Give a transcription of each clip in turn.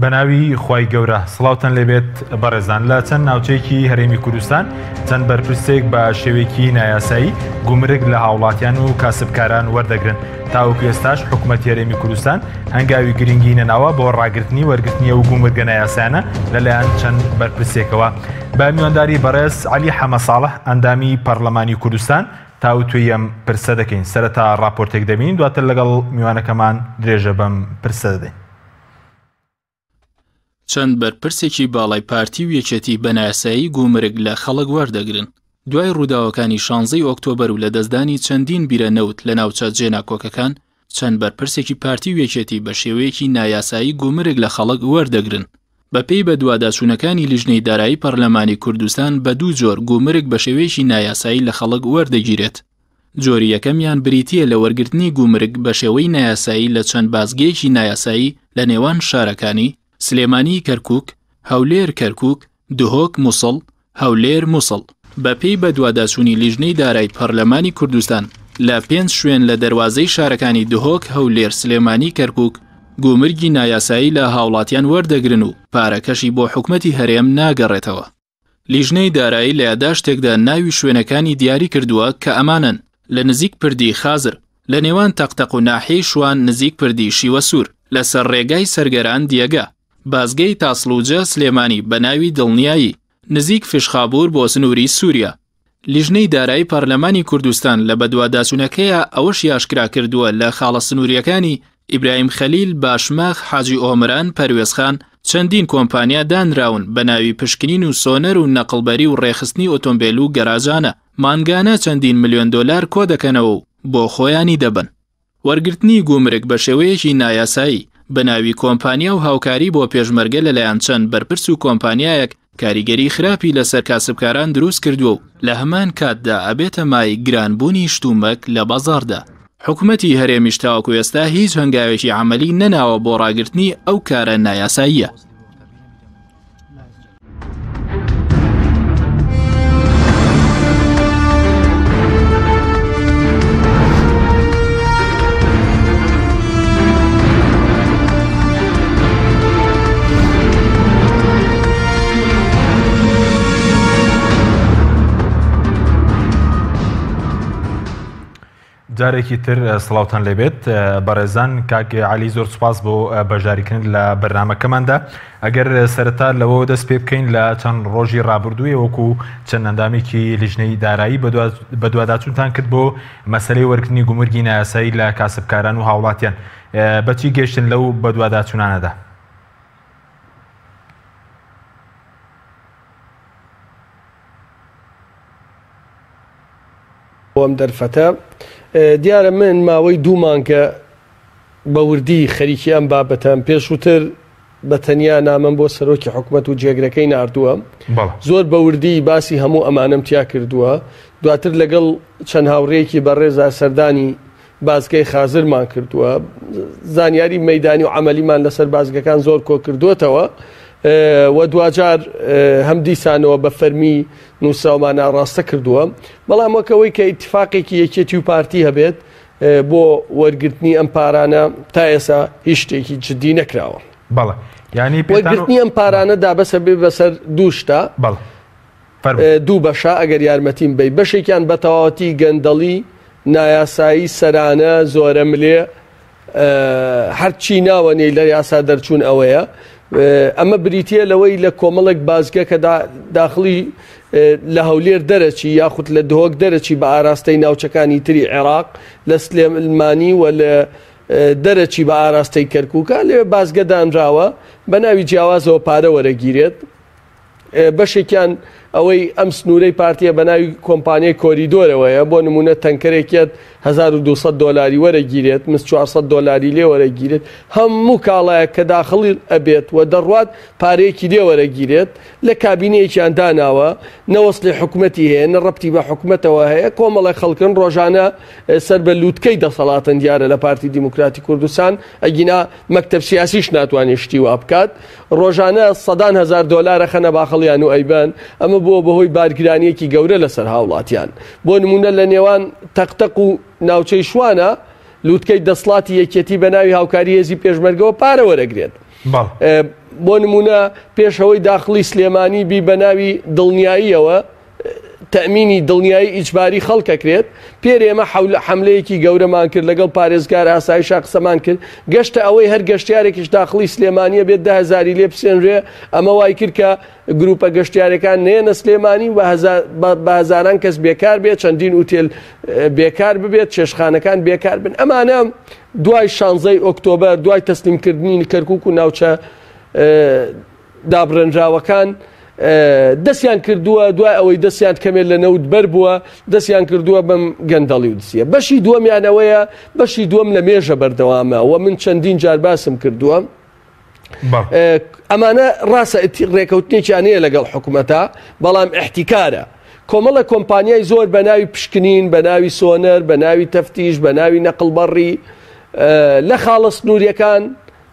بەناوی خوای گەورە سڵاوتان لێبێت بەڕێزان لە چەند ناوچەیەکی هەرێمی کوردستان چەند بەرپرسێک بە شێوەیەکی نایاسایی گومرگ لە هاوڵاتیان و کاسبکاران وەردەگرن تاوەکو ئێستاش حکوومەتی هەرێمی کوردستان هەنگاوی گرنگی نەناوە بۆ ڕاگرتنی وەرگرتنی ئەو گومرگە نایاسایانە لەلایەن چەند بەرپرسێکەوە بە میوانداری بەڕێز عەلی حەمە ساڵح ئەندامی پەرلەمانی کوردستان تاوتوێی ئەم پرسە دەکەین. سەرەتا ڕاپۆرتێک دەبینین دواتر لەگەڵ میوانەکەمان درێژە بەم پرسە دەدەین. چەند بەرپرسێکی باڵای پارتی و یەکێتی بە نایاسایی گومرگ لە خەڵک وەردەگرن. دوای ڕووداوەکانی شانزەی ئۆکتۆبەر و لەدەستدانی چەندین بیرە نەوت لە ناوچە جێناکۆکەکان، چەند بەرپرسێکی پارتی و یەکێتی بە شێوەیەکی نایاسایی گومرگ لە خەڵک وەردەگرن. بەپێی بەدواداچوونەکانی لیژنەی دارایی پەرلەمانی کوردستان بە دوو جۆر گومرگ بە شێوەیەکی نایاسایی لە خەڵک وەردەگیرێت. جۆری یەکەمیان بریتییە لە وەرگرتنی گومرگ بە شێوەی نایاسایی لە چەند بازگەیەکی نایاسایی لە نێوان شارەکانی، سلێمانی کەرکوک، هەولێر کەرکوک، دهۆک موسڵ، هەولێر موسڵ. بەپێی بەدواداچوونی لیژنەی دارای پەرلەمانی کوردستان، لە پێنج شوێن لە دەروازەی شارەکانی دهۆک، هەولێر، سلێمانی، کەرکوک، گومرگی نایاسایی لە هاوڵاتیان وەردەگرن و پارەکەشی بۆ حکومەتی هەرێم ناگەڕێتەوە. لیژنەی دارایی لە یاداشتێکدا ناوی شوێنەکانی دیاری کردووە کە ئەمانەن، لە نزیک پردی خازر، لە نێوان تەقتەق و ناحیەی شوان نزیک پردی شیوەسوور، لەسەر ڕێگای سەرگەران دیەگە، بازگەی تاسڵوجە سلێمانی بە ناوی دڵنیایی، نزیک فشخابور بۆ سنووری سووریا. لیژنەی دارایی پەرلەمانی کوردستان لە بەدواداچوونەکەیا ئەوەشی ئاشکرا کردووە لە خاڵە سنوورییەکانی، ئیبراهیم خەلیل، باشماخ، حاجی ئۆمران، پەروێزخان، چەندین کۆمپانیا دانراون بە ناوی پشکنین و سۆنەر و نەقڵبەری و ڕێکخستنی ئۆتۆمبێل و گەراجانە، مانگانە چەندین ملیۆن دۆلار کۆدەکەنەوە و بۆ خۆیانی دەبەن. وەرگرتنی گومرگ بە شێوەیەکی نایاسایی بە ناوی کۆمپانیا و هاوکاری بۆ پێشمەرگە لەلایەن چەند بەرپرس و کۆمپانیایەک کاریگەری خراپی لەسەر کاسبکاران دروست کردووە و لە هەمان کاتدا ئەبێتە مایەی گرانبوونی شتومەک لە بازاڕدا. حکومەتی هەرێمیش تاوەکو ئێستا هیچ هەنگاوێکی عەمەلی نەناوە بۆ ڕاگرتنی ئەو کارە نایاساییە. جارێکی تر سڵاوتان لێبێت بەڕێزان کاک علی زۆر سوپاس بۆ بەشداریکردن لە بەرنمەکەماندا ئەگەر سەرەتا لەوە دەست پێ بکەین لە چەند ڕۆژی ڕابردووی وەکو چەند ئەندامێکی لیژنەی دارایی بەدواداچوونتان کرد بۆ مەسلەی وەرگرتنی گومرگی نایاسایی لە کاسبکاران و هاوڵاتیان بەچی گەشتن لەو بەدواداچوونانەدا؟ بۆ ئەم دەرفەتە. دیارە من ماوەی دوو مانگە بە وردی خەریکی ئەم بابەتەم. پێشووتر بە تەنیا نامەم بۆ سەرۆکی حکومەت و جێگرەکەی ناردووە. زۆر بە وردی باسی هەموو ئەمانەم تیا کردووە. دواتر لەگەڵ چەند هاوڕێیەکی بەڕێزا سەردانی بازگەی خازرمان کردووە. زانیاری مەیدانی و عەمەلیمان لەسەر بازگەکان زۆر کۆکردووەتەوە و دواجار هەم دیسانەوە بە فەرمی نووسراومان ئاڕاستە کردووە. بەڵام وەک ئەوەی کە ئیتفاقێکی یەکێتی و پارتی هەبێت بۆ وەرگرتنی ئەم پارانە تا ئێستا هیچ شتێکی جدی نەکراوە. بەڵێ یانی وەرگرتنی ئەم پارانە دابەسە بێ بەسەر دوو شتە. بەڵێ. دوو بەشە ئەگەر یارمەتیم بەی بەشێکیان بە تەواوەتی گەندەڵی نایاسایی سەرانە زۆرەملێ هەرچی ناوە نێی لە یاسا دەرچوون ئەوەیە ئەمە بریتە لەوەی لە کۆمەڵێک بازگە کە داخلی لە هەولێر دەرەچی یاخود لە دهۆک دەرەچی بە ئاراستەی ناوچەکانی تری عێراق لە سلێمانی و لە دەرەچی بە ئاراستەی کەرکووکە لەوێ بازگە دانراوە بە ناوی جیاوازەوە پارە وەرەگیرێت بەشێکیان ئەوەی ئەم سنوورەی پارتیە بە ناوی کۆمپانیای کۆریدۆرەوەیە، بۆ نموونە تەنکەرێکیەت 1200 دۆلاری وەرەگیرێت، مس 400 دۆلاری لێ وەرەگیرێت، هەموو کاڵایەک کە داخڵی ئەبێت و دەڕوات پارەیەکی لێ وەرەگیرێت، لە کابینەیەکیان داناوە، نە وەسڵی حکومەتی هەیە، نە ڕەبتی بە حکومەتەوە هەیە، کۆمەڵێک خەڵکن ڕۆژانە سەر بە لوتکەی دەسەڵاتن دیارە لە پارتی دیموکراتی کوردستان، ئەگینا مەکتەب سیاسیش ناتوانێت شتی وا بکات. ڕۆژانە سەدان هەزار دۆلار ئەخەنە باخەڵیان و ئەیبەن، ئەمە بووە بەهۆی بارگرانییەکی گەورە لەسەر هاوڵاتیان. بۆ نموونە لە نێوان تەقتەق و ناوچەی شوانە، لوتکەی دەسڵاتی یەکێتی بە ناوی هاوکاری هێزی پێشمەرگەوە پارە وەرەگرێت. بۆ نمونە پێشەوەی داخڵی سلێمانی بی بە ناوی دڵنیاییەوە تەئمینی دڵنیایی ئیجباری خەڵک ئەکرێت، پێر ئێمە حەملەیەکی گەورەمان کرد لەگەڵ پارێزگار ئاسایشا قسەمان کرد، گەشتە ئەوەی هەر گەشتیارێکیش داخڵی سلێمانیە بێت 10 هەزاری لێ بسێنرێ، ئەمە وای کرد کە گروپە گەشتیارەکان نەیەنە سلێمانی و بە هەزاران کەس بێکار بێت، چەندین ئوتێل بێکار ببێت، چێشتخانەکان بێکار بن. ئەمانە دوای شانزەی ئۆکتۆبەر، دوای تەسلیمکردنی کەرکوک و ناوچە دابڕێنراوەکان دەستیان کردووە دوای ئەوەی دەستیان کەمێ لە نەوت بەر بووە دەستیان کردووە بەم گەندەڵی و دزیە بەشی دووەمیان ئەوەیە بەشی دووەم لە مێژە بەردەوامە و من چەندین جار باسم کردووە ئەمانە ڕاستە ڕێکەوتنێکیان هەیە لەگەڵ حکوومەتە بەڵام احتیکارە کۆمەڵە کۆمپانیای زۆر بە ناوی پشکنین بە ناوی سۆنەر بە ناوی تەفتیش بە ناوی نەقلبەڕی لە خاڵە سنووریەکان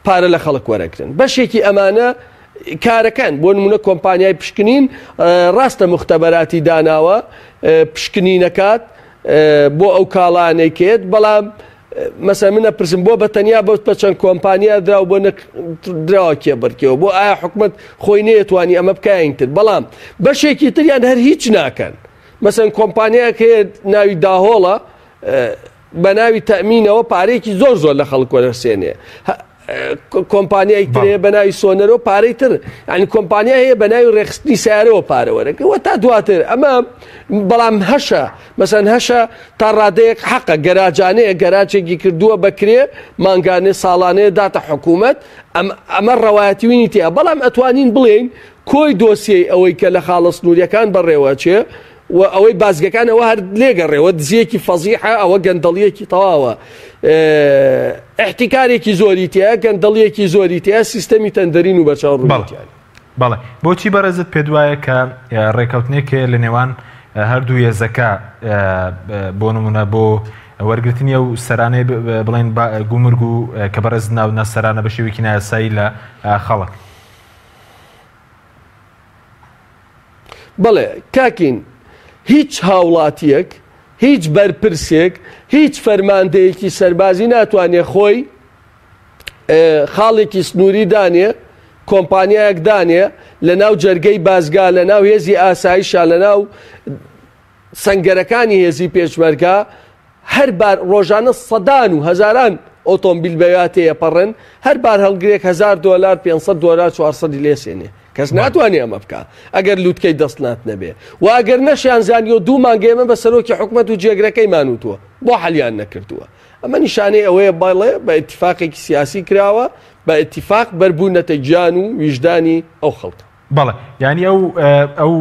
پارە لە خەڵک وەرەگرن بەشێکی ئەمانە کارەکەن بۆ نمونە کۆمپانیای پشکنین ڕاستە مختبەراتی داناوە پشکنینەکات بۆ ئەو کاڵانەی کێت بەڵام مەسە منە پرسم بۆ بە تەنیا بۆ بە چەند کۆمپانیا دراو بۆ دراوە کێبڕکێەوە بۆ ئایا حکومت خۆی نەیەتوانی ئەمە بکەین تر بەڵام بەشێکی تریان هەر هیچ ناکەن مەسەن کۆمپانیایەک هەیە ناوی داهۆڵە بە ناوی تەئمینەوە پارەیەکی زۆر زۆر لە خەڵک وەرەسێنێ کۆمپانیای ترێ بە ناوی سۆنەرەوە پارەی تر ینی کۆمپانیا هەیە بە ناوی ڕێخستنی سیارەوە پارە وەرەگرێ وە تا دواتر ئەمە بەڵام هەشە مەسەن هەشە تا ڕادەیەک حەقە گەراجانەیە گەراجێکی کردووە بەکرێ مانگانێ ساڵانەیە داتە حکوومەت ئەمە ڕەوایەتیوینی تیا بەڵام ئەتوانین بڵێین کۆی دۆسیەی ئەوەی کە لە خاڵە سنووریەکان بەڕێوەچێ و ئەوەی بازگەکان ئەوە هەر لێگەڕێوە دزیەکی فەزیحە ئەوە گەندەڵیەکی تەواوە احتیکارێکی زۆری تیا گەندەڵیەکی زۆری تیا سیستەمی تەندەرین و بەرچاو ڕوونیان. بەڵێ بۆچی بەڕێزت پێت وایە کە ڕێکەوتنێک هەیە لە نێوان هەردوو هێزەکە بۆ نمونە بۆ وەرگرتنی ئەو سەرانەی بڵێن گومرگ و کە بەڕێز ناونە سەرانە بە شێوەیەکی نایاسایی لە خەڵک؟ بەڵێ کاکین هیچ هاوڵاتیەک هیچ بەرپرسێک هیچ فەرماندەیەکی سەربازی ناتوانێت خۆی خاڵێکی سنووری دانێ کۆمپانیایەک دانێ لە ناو جەرگەی بازگا لە ناو هێزی ئاسایشا لە ناو سەنگەرەکانی هێزی پێشمەرگە هەر بار ڕۆژانە سەدان و هەزاران ئۆتۆمبیل بەویا تێیەپەڕن، هەر بارهەڵگرێک هەزار دۆلار، 500 دۆلار، چوارسەدی لێ سێنێ. کەس ناتوانێ ئەمە بکا ئەگەر لوتکەی دەسڵات نەبێ. و ئەگەر نەشیان زانیوە دوو مانگە ئێمە بە سەرۆکی حکومەت و جێگرەکەیمان وتووە بۆ حەلیان نەکردووە. ئەمە نیشانەی ئەوەیە بەڵێ بە ئیتیفاقێکی سیاسی کراوە، بە ئیتیفاق بەربوونەتە گیان و ویژدانی ئەو خەڵکە. بەڵێ یانی ئەو ئەو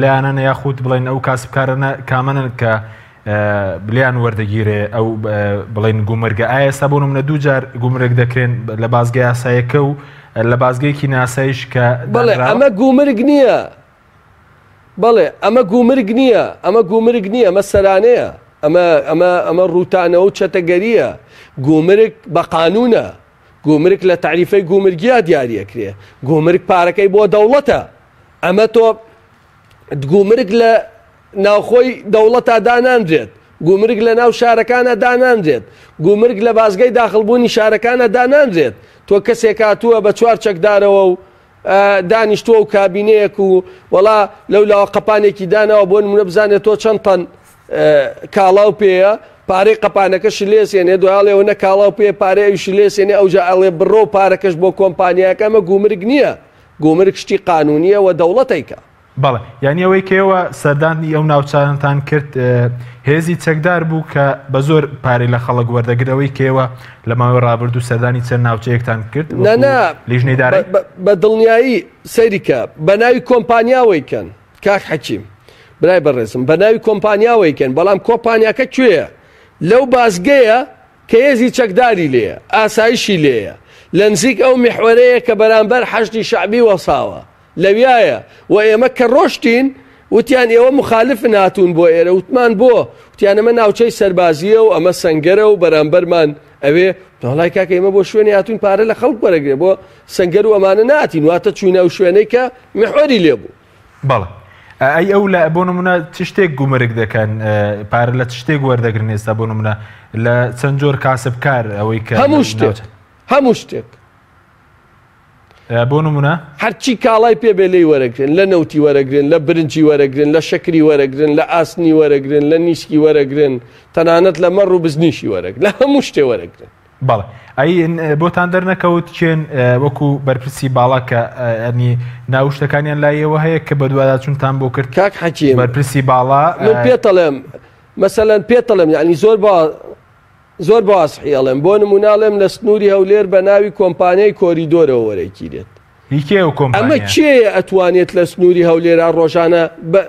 لایەنانە یاخود بڵێن ئەو کاسبکارانە کامەنن کە لێیان وەردەگیرێ ئەو بڵێن گومرگە ئایا ئێستا بۆ نمونە دوو جار گومرگ دەکرێن لە بازگە یاسایەکە و لە بازگەیەکی ناسایش کە بەڵێ ئەمە گومرگ نییە بەڵێ ئەمە گومرگ نییە ئەمە گومرگ نییە ئەمە سەرانەیە ئەمە ئەمە ئەمە ڕووتانەوە و چەتەگەریە گومرگ بە قانونە گومرک لە تەعریفەی گومرگیا دیاری ئەکرێ گومرگ پارەکەی بۆ دەوڵەتە ئەمە تۆ گومرگ لە ناوخۆی دەوڵەتا دانانرێت گومرگ لە ناو شارەکانە دانانرێت گومرگ لە بازگەی داخڵبوونی شارەکانە دانانرێت تۆ کەسێک هاتووە بە چوار چەکدارەوە و دانیشتووە و کابینەیەک و وەڵا لەولاوە قەپانێکی داناوە بۆ نمونە بزانێت تۆ چەند تەن کاڵاو پێیە پارەی قەپانەکەشی لێسێنێ دوای ئەڵێ ئەوەنە کاڵاو پێ پارەی ئەویشی لێسێنێ ئەوجا ئەڵێ بڕۆ پارەکەش بۆ کۆمپانیاکە ئەمە گومرگ نییە گومرگ شتی قانونیە و دەوڵەت ئەیکا. بەڵێ یانی ئەوەی کە ئێوە سەردانی ئەو ناوچانەتان کرد هێزی چەکدار بوو کە بە زۆر پارەی لە خەڵک وەردەگرت ئەوەی کە ئێوە لە ماوەی ڕابردوو سەردانی چەند ناوچەیەکتان کرد نا نا لیژنەی دارایی بە دڵنیایی سەیری کە بە ناوی کۆمپانیاوەی کەن کاک حەکیم برای بەڕێزم بە ناوی کۆمپانیاوەی کەن بەڵام کۆمپانیاکە کوێیە لەو بازگەیە کە هێزی چەکداری لێیە ئاسایشی لێیە لە نزیک ئەو میحوەرەیە کە بەرامبەر حەشدی شەعبی وەساوە لەویایە و ئێمە کە ڕۆشتین وتیان ئێوە مخالفن هاتوون بۆ ئێرە وتمان بۆ وتیان ئەمە ناوچەی سەربازیە و ئەمە سەنگەرە و بەرامبەرمان ئەوێ وەڵای کاکە ئێمە بۆ شوێنی هاتوین پارە لە خەڵک وەرەگرێ بۆ سەنگەر و ئەمانە ناتین واتە چوینە ئەو شوێنەی کە میحوەری لێ بوو. بەڵێ ئەی ئەو لە بۆ نمونە چ شتێک گومرگ دەکەن پارە لە چ شتێک وەردەگرن ئێستا بۆ نمونە لە چەند جۆر کاسبکار ئەوەی کە هەموو شتێک هەموو شتێک. بۆ نمونە؟ هەرچی کاڵای پێ بێ لێی وەرەگرن، لە نەوتی وەرەگرن، لە برنجی وەرەگرن، لە شەکری وەرەگرن، لە ئاسنی وەرەگرن، لە نیسکی وەرەگرن، تەنانەت لە مەڕ و بزنیشی وەرەگرن، لە هەموو شتێ وەرەگرن. بەڵێ ئەی بۆتان دەرنەکەوت کێن وەکو بەرپرسی باڵا کە ئەنی ناو شتەکانیان لای ئێوە هەیە کە بەدواداچوونتان بۆ کرد؟ کاک حەکیم بەرپرسی باڵا من پێتەڵێم مەسەلەن پێتەڵێم یعنی زۆر با زۆر بە وازحی ئەڵێم بۆ نمونە ئەڵێم لە سنووری هەولێر بە ناوی کۆمپانیای کۆریدۆرەوە وەرەگیرێت. هی کێ ئەو ئەمە کۆمپانیایە؟ کێیە ئەتوانێت لە سنووری هەولێرا ڕۆژانە بە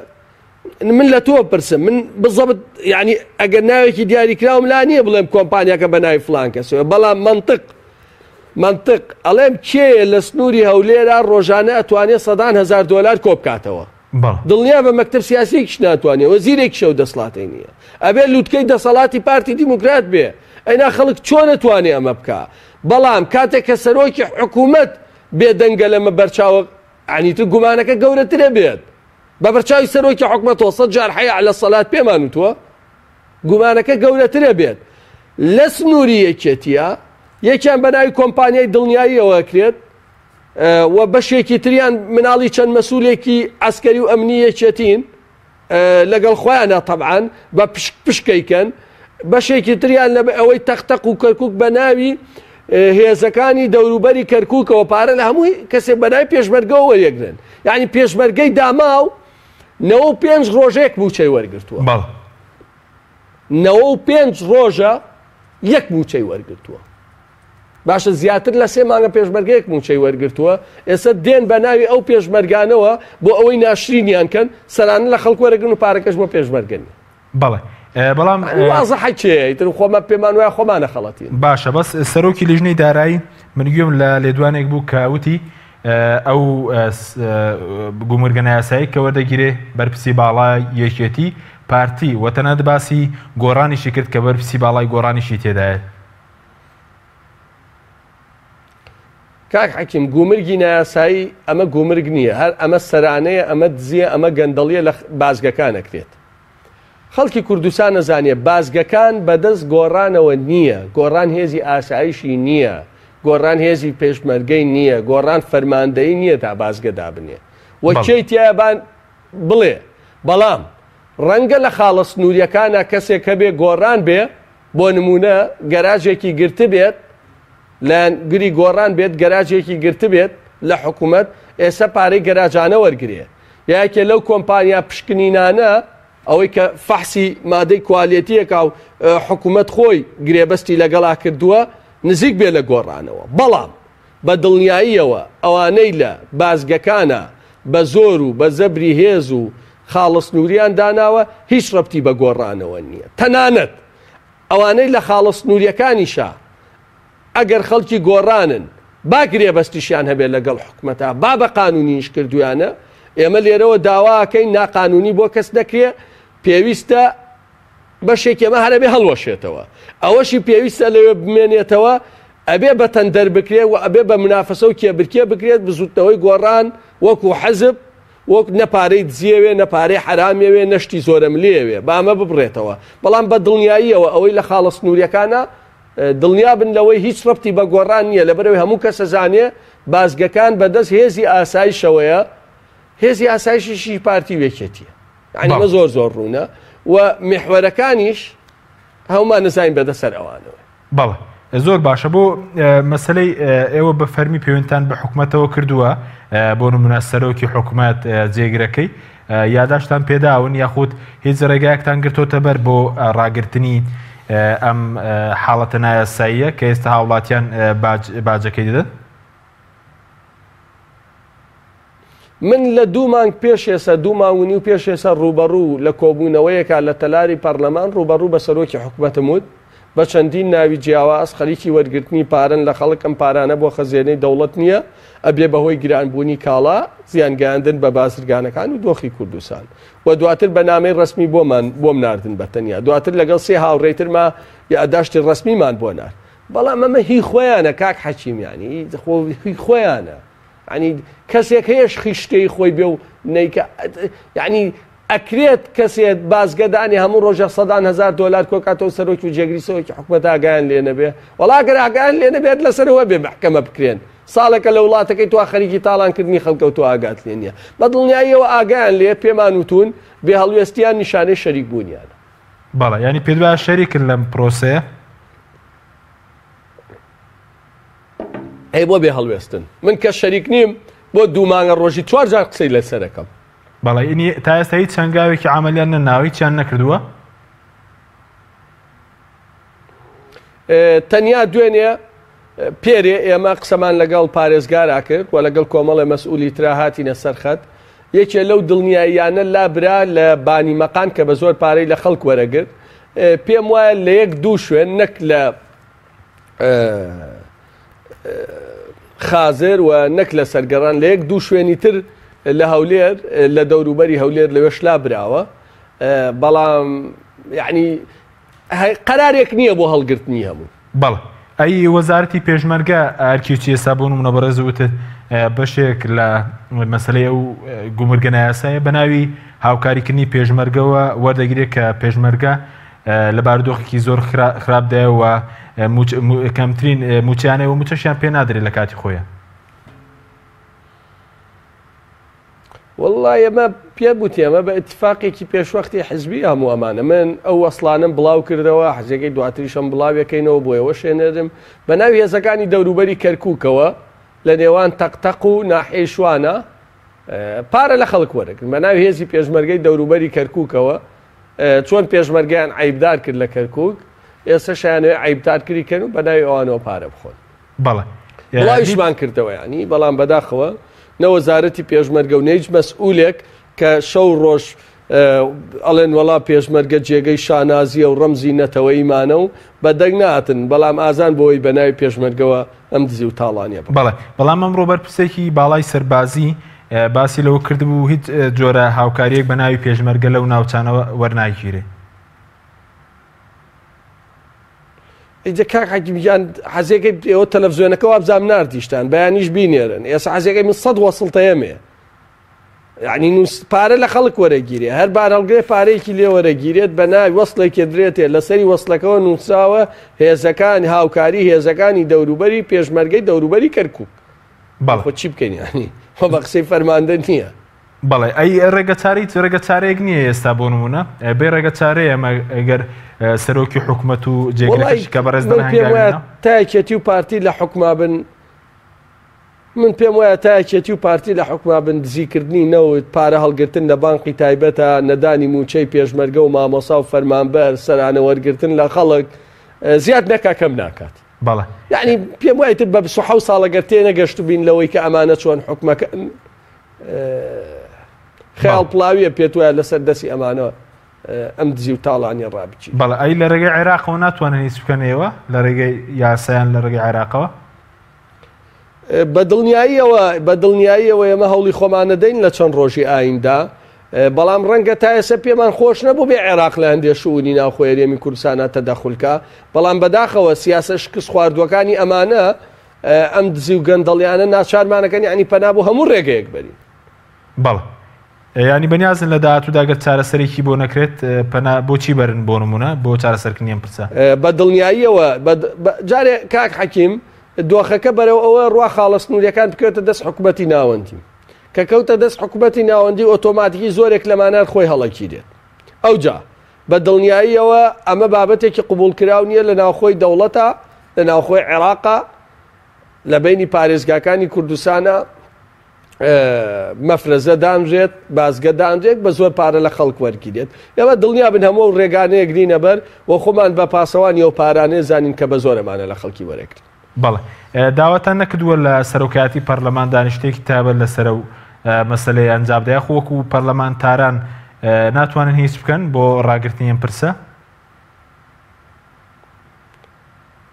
من لە تۆ پرسم من بزەبت یعنی ئەگەر ناوێکی دیاریکراوم لا نییە بڵێم کۆمپانیاکە بە ناوی فلان کەسەوە بەڵام منطق منطق ئەڵێم کێیە لە سنووری هەولێرا ڕۆژانە ئەتوانێت سەدان هەزار دۆلار کۆبکاتەوە بەڵێ. دڵنیابە مەکتەب سیاسیەکیش ناتوانێ وەزیرێکیش ئەو دەسڵاتەی نیە ئەبێ لوتکەی دەسەڵاتی پارتی دیموکرات بێ ئەینا خەڵک چۆن ئەتوانێ ئەمە بکا بەڵام کاتێک کە سەرۆکی حکوومەت بێدەنگە لەمە بەرچاوە یانی تر گومانەکە گەورەترە بێت بە بەرچاوی سەرۆکی حکومەتەوە سەد جار حەیا علی الصلاة پێمان وتووە گومانەکە گەورەترە بێت لە سنووری یەکێتیە یەکیان بە ناوی کۆمپانیای دڵنیاییەوە کرێت و بەشێکی تریان مناڵی چەند مەسولێکی عەسکەری و ئەمنی یەکێتین لەگەڵ خۆیانە تەبعەن بە پشک پشکەیکەن بەشێکی تریان لە ئەوەی تەختەق و کەرکک بە ناوی هێزەکانی دەوروبەری کەرککەوە پارە لە هەمووی کەسێک بەناوی پێشمەرگەوە وەریەگرن یعنی پێشمەرگەی داماو 95 ڕۆژێک موچەی وەرگرتووە 95 ڕۆژە یەک موچەی وەرگرتووە باشە زیاتر لە سێ مانگە پێشمەرگەیەک مووچەی وەرگرتووە، ئێستا دێن بە ناوی ئەو پێشمەرگانەوە بۆ ئەوەی ناشرینیان کەن، سەرانە لە خەڵک وەرەگرن و پارەکەش بۆ پێشمەرگە نییە. بەڵێ بەڵام وازحە کێیە ئیتر خۆمان پێمان وایە خۆمان ئەخەڵەتین. باشە بەس سەرۆکی لیژنەی دارایی من گوێم لە لێدوانێک بوو کە وتی ئەو گومرگە نایاسایی کە وەردەگیرێ بەرپرسی باڵای یەکێتی پارتی و تەنانەت باسی گۆڕانیشی کرد کە بەرپرسی باڵای گۆڕانیشی تێدایە. کاک حەکیم گومرگی نایاسایی ئەمە گومرگ نییە هەر ئەمە سەرانەیە ئەمە دزیە ئەمە گەندەڵیە لە بازگەکان ئەکرێت خەڵکی کوردستان ئەزانێ بازگەکان بەدەست گۆڕانەوە نییە گۆڕان هێزی ئاسایشی نییە گۆڕان هێزی پێشمەرگەی نییە گۆڕان فەرماندەی نییە تا بازگە دابنێ و کێی تایە بان بڵێ بەڵام ڕەنگە لە خاڵە سنووریەکانە کەسێک هەبێ گۆڕان بێ بۆ نموونە گەراجێکی گرتبێت، لایەنگری گۆڕان بێت گەراجێکی گرتبێت لە حکومەت، ئێستا پارەی گەراجانە وەرگرێ. یا یەکێ لەو کۆمپانیا پشکنینانە، ئەوەی کە فەحسی مادەی کوالێتییەکا و حکومەت خۆی گرێبەستی لەگەڵا کردووە، نزیک بێ لە گۆڕانەوە. بەڵام بە دڵنیاییەوە ئەوانەی لە بازگەکانا بە زۆر و بە زەبری هێز و خاڵە سنووریان داناوە هیچ ڕەبتی بە گۆڕانەوە نییە. تەنانەت ئەوانەی لە خاڵە سنووریەکانیشا ئەگەر خەڵکی گۆڕانن با گرێبەستیشیان هەبێت لەگەڵ حکومەتا با بە قانونیش کردویانە ئێمە لێرەوە داواکەین ناقانونی بۆ کەس نەکرێ پێویستە بەشێکی ئەمە هەر ئەبێ هەڵوەشێتەوە ئەوەشی پێویستە لەوێ بمێنێتەوە ئەبێ بە تەندەر بکرێت و ئەبێ بە منافەسە و کێبرکێ بکرێت بزوتنەوەی گۆڕان وەکو حەزب وەک نە پارەی دزیەوێ نە پارەی حەرامیەوێ نە شتی زۆرەملێوێ با ئەمە ببڕێتەوە بەڵام بە دڵنیاییەوە ئەوەی لە خاڵە سنووریەکانە دڵنیا بن لەوەی هیچ ڕەبتی بە گۆڕان نییە لەبەرەوەی هەموو کەس ئەزانێ بازگەکان بەدەست هێزی ئاسایشەوەیە هێزی ئاسایشیشی پارتی و یەکێتیە یعنی ئەمە زۆر زۆر ڕوونە و میحوەرەکانیش هەمومان نزانین بەدەسەر ئەوانەوە. بەڵێ زۆر باشە بۆ مەسلەی ئێوە بە فەرمی پەیوەندتان بە حکومەتەوە کردووە بۆ نمونە سەرۆکی حکومەت جێگرەکەی یاداشتان پێداون یاخود هیچ ڕێگایەکتان گرتۆتە بەر بۆ ڕاگرتنی ئەم حاڵەتە نایاساییە کە ئێستا هاوڵاتیان باجەکەی دەدەن؟ من لە دوو مانگ پێش ئێستا، دوو مانگ و نیو پێش ئێستا ڕووبەڕوو لە کۆبوونەوەیەکا لە تەلاری پەڕلەمان ڕووبەڕوو بە سەرۆکی حکومەتم وت، بە چەندین ناوی جیاواز خەریکی وەرگرتنی پارەن لە خەڵک ئەم پارانە بۆ خەزێنەی دەوڵەت نییە، ئەبێ بەهۆی گرانبوونی کاڵا، زیانگەیاندن بە بازرگانەکان و دۆخی کوردستان. و دواتر بە نامەی ڕەسمی بۆمان بۆم ناردن بە تەنیا. دواتر لەگەڵ سێ هاوڕێی ترما یاداشتی ڕەسمیمان بۆ نارد. بەڵام ئەمە هی خۆیانە کاک حەکیم یانی خۆ هی خۆیانە. یعنی کەسێک هەیە خیشتەی خۆی بێ و نیکە یعنی ئەکرێت کەسێت بازگەدانی هەموو ڕۆژە سەدان هزار دۆلار کۆکاتەوە سەرۆکی و جێگری سەرۆکی حکومەت ئاگایان لێ نەبێ وەڵا گەر ئاگایان لێ نەبێت لەسەرەوە بێ مەحکەمە بکرێن. ساڵێکە لە وڵاتەکەی تۆ خەریکی تاڵانکردنی خەڵکە و تۆ ئاگات لێ نییە. بە دڵنیاییەوە ئاگایان لێیە، پێمان وتوون، بێ هەڵوێستییان نیشانەی شەریک بوونیانە. بەڵێ، یانی پێت وایە شەریکن لەم پرۆسەیە؟ ئەی بۆ بێ هەڵوێستن؟ من کە شەریک نیم، بۆ دوو مانگە ڕۆژی چوار جار قسەی لەسەر ئەکەم. بەڵێ، یانی تا ئێستا هیچ هەنگاوێکی عەمەلیان نەناوە، هیچیان نەکردووە؟ تەنیا دوێنێ پێرێ ئێمە قسەمان لەگەڵ پارێزگارا کرد و لەگەڵ کۆمەڵێ مەسئولی ترا هاتینە سەر خەت. یەکێ لەو دڵنیاییانە لابرا لە بانی مەقان کە بە زۆر پارەی لە خەڵک وەرەگرت. پێم وایە لە یەک دوو شوێن نەک لە خازر و نەک لە سەرگەڕان لە یەک دوو شوێنی تر لە هەولێر لە دەوروبەری هەولێر لەوێش لابراوە. بەڵام یعنی قەرارێک نییە بۆ هەڵگرتنی هەموو. بەڵێ ئەی وەزارەتی پێشمەرگە ئەرکی چی ئێستا بۆ نمونە بەڕێز وتت بەشێک لە مەسلەی ئەو گومرگە نایاسایە بە ناوی هاوکاریکردنی پێشمەرگەوە وەردەگرێت کە پێشمەرگە لە بارودۆخێکی زۆر خراپدایە و کەمترین موچیانەوە موچەشیان پێ نادرێت لە کاتی خۆیان. وەڵڵا ئێمە پێ بوتی ئەمە بە ئیتفاقێکی پێشوەختی حزبی هەموو ئەمانە من ئەو وەسڵانەم بڵاو کردەوە حەزەکەی دواتریشم بڵاویەکەینەوە بۆ ئێوە شێنێرم بە ناوی هێزەکانی دەوروبەری کەرکووکەوە لە نێوان تەقتەق و ناحیەی شوانە پارە لە خەڵک وەرەگرن بە ناوی هێزی پێشمەرگەی دەوروبەری کەرکووکەوە چۆن پێشمەرگەیان عیبدار کرد لە کەرکووک ئێستا شایانەوەی عیبدارکردی کەن و بە ناوی ئەوانەوە پارە بخۆن. بەڵێ. بڵاویشمان کردەوە یانی بەڵام بەداخەوە نە وەزارەتی پێشمەرگە و نە هیچ مەسئولێک کە شەو ڕۆژ ئەڵێن وەڵا پێشمەرگە جێگەی شانازیە و ڕەمزی نەتەوەییمانە و بە دەنگ نەهاتن بەڵام ئازان بۆی بە ناوی پێشمەرگەوە ئەم دزی و تاڵانیە بکەن. بەڵێ بەڵام ئەمڕۆ بەرپرسێکی باڵای سەربازی باسی لەوە کردبوو هیچ جۆرە هاوکارییەک بە ناوی پێشمەرگە لەو ناوچانەوە وەرناگیرێ. ئیجا کاک حەکیم گیان حەزێکەی ئێوە تەلەفزیۆنەکە وابزانم ناردیشتان بەیانیش بینێرن ئێستا حەزێکەی من سەد وەسڵتەیەمێ یعنی نووس پارە لە خەڵک وەرەگیرێ هەر بار هەڵگرێ پارەیەکی لێ وەرەگیرێت بە ناوی وەسڵێکی درێتێ لەسەری وەسڵەکەوە نووسراوە هێزەکان هاوکاری هێزەکانی دەوروبەری پێشمەرگەی دەوروبەری کەرکوک بەڵێ خۆ چی بکەین یعنی خۆ بە قسەی فەرماندە نییە. بەڵێ ئەی ڕێگە چارەی چ ڕێگە چارەیەک نییە ئێستا بۆ نمونە بێ ڕێگە چارەیە ئەمە گەر سەرۆکی حکومەت و وەڵای جێگرەکەشی کە بەڕێز من دەڵێ پێم هەنگاوی وایە نا. تا یەکێتی و پارتی لە حوکما بن من پێم وایە تا یەکێتی و پارتی لە حوکما بن دزیکردنی نەوت پارە هەڵگرتن لە بانقی تایبەتە نەدانی مووچەی پێشمەرگە و مامۆسا و فەرمانبەر سەرانە وەرگرتن لە خەڵک زیاد نەکا کەم ناکات. بەڵێ. یەعنی پێم وایە ئیتر بە 27 ساڵ ئەگەر تێنەگەشتبین لەوەی کە ئەمانە چۆن حوکمەکەن خەیاڵ پڵاویە پێت وایە لەسەر دەستی ئەمانە ئەم دزی و تاڵانیە ڕابچی. بەڵێ ئەی لە ڕێگەی عێراقەوە ناتوانن هیچ بکەن ئێوە لە ڕێگەی یاسایان لە ڕێگەی عێراقەوە؟ بە دڵنیاییەوە بە دڵنیاییەوە ئێمە هەوڵی خۆمانەدەین لە چەند ڕۆژی ئایندا بەڵام ڕەنگە تا ئێستا پێمان خۆش نەبوو بێ عێراق لە هەندێ شوونی ناوخۆی هەرێمی کوردستانە تەدەخولکە بەڵام بەداخەوە سیاسە شکست خواردووەکانی ئەمانە ئەم دزی و گەندەڵیانە ناچارمانەکەن یانی پەنا بۆ هەموو ڕێگەیەک بەرین. بەڵێ یانی بەنیازن لە داهاتوودا گەر چارەسەرێکی بۆ نەکرێت پەنا بۆ چی بەرن بۆ نمونە بۆ چارەسەرکردنی ئەم پرسە؟ بە دڵنیاییەوە جارێ کاک حەکیم دۆخەکە بەرەو ئەوە ڕوا خاڵە سنووریەکان بکەوێتە دەست حکومەتی ناوەندی کە کەوتە دەست حکومەتی ناوەندی ئۆتۆماتیکی زۆرێک لەمانە خۆی هەڵەکیرێت ئەوجا بە دڵنیاییەوە ئەمە بابەتێکی قبوڵکراو نییە لە ناوخۆی دەوڵەتە، لە ناوخۆی عێراقا، لە بەینی پارێزگاکانی کوردستانا مەفرەزە دانرێت، بازگە دانرێت، بە زۆر پارە لە خەڵک وەرگیرێت. ئێمە دڵنیا بن هەموو ئەو ڕێگانەیە گرینە بەر و خۆمان بە پاسەوانی ئەو پارانەیە زانین کە بە زۆر ئەمانە لە خەڵکی وەرەگرین. بەڵێ. داواتان نەکردووە لە سەرۆکایەتی پەرلەمان دانیشتێکی تایبەت لەسەر ئەو مەسەلەیە ئەنجام بدە یاخۆ وەکو پەرلەمانتاران ناتوانن هیچ بکەن بۆ ڕاگرتنی ئەم پرسە؟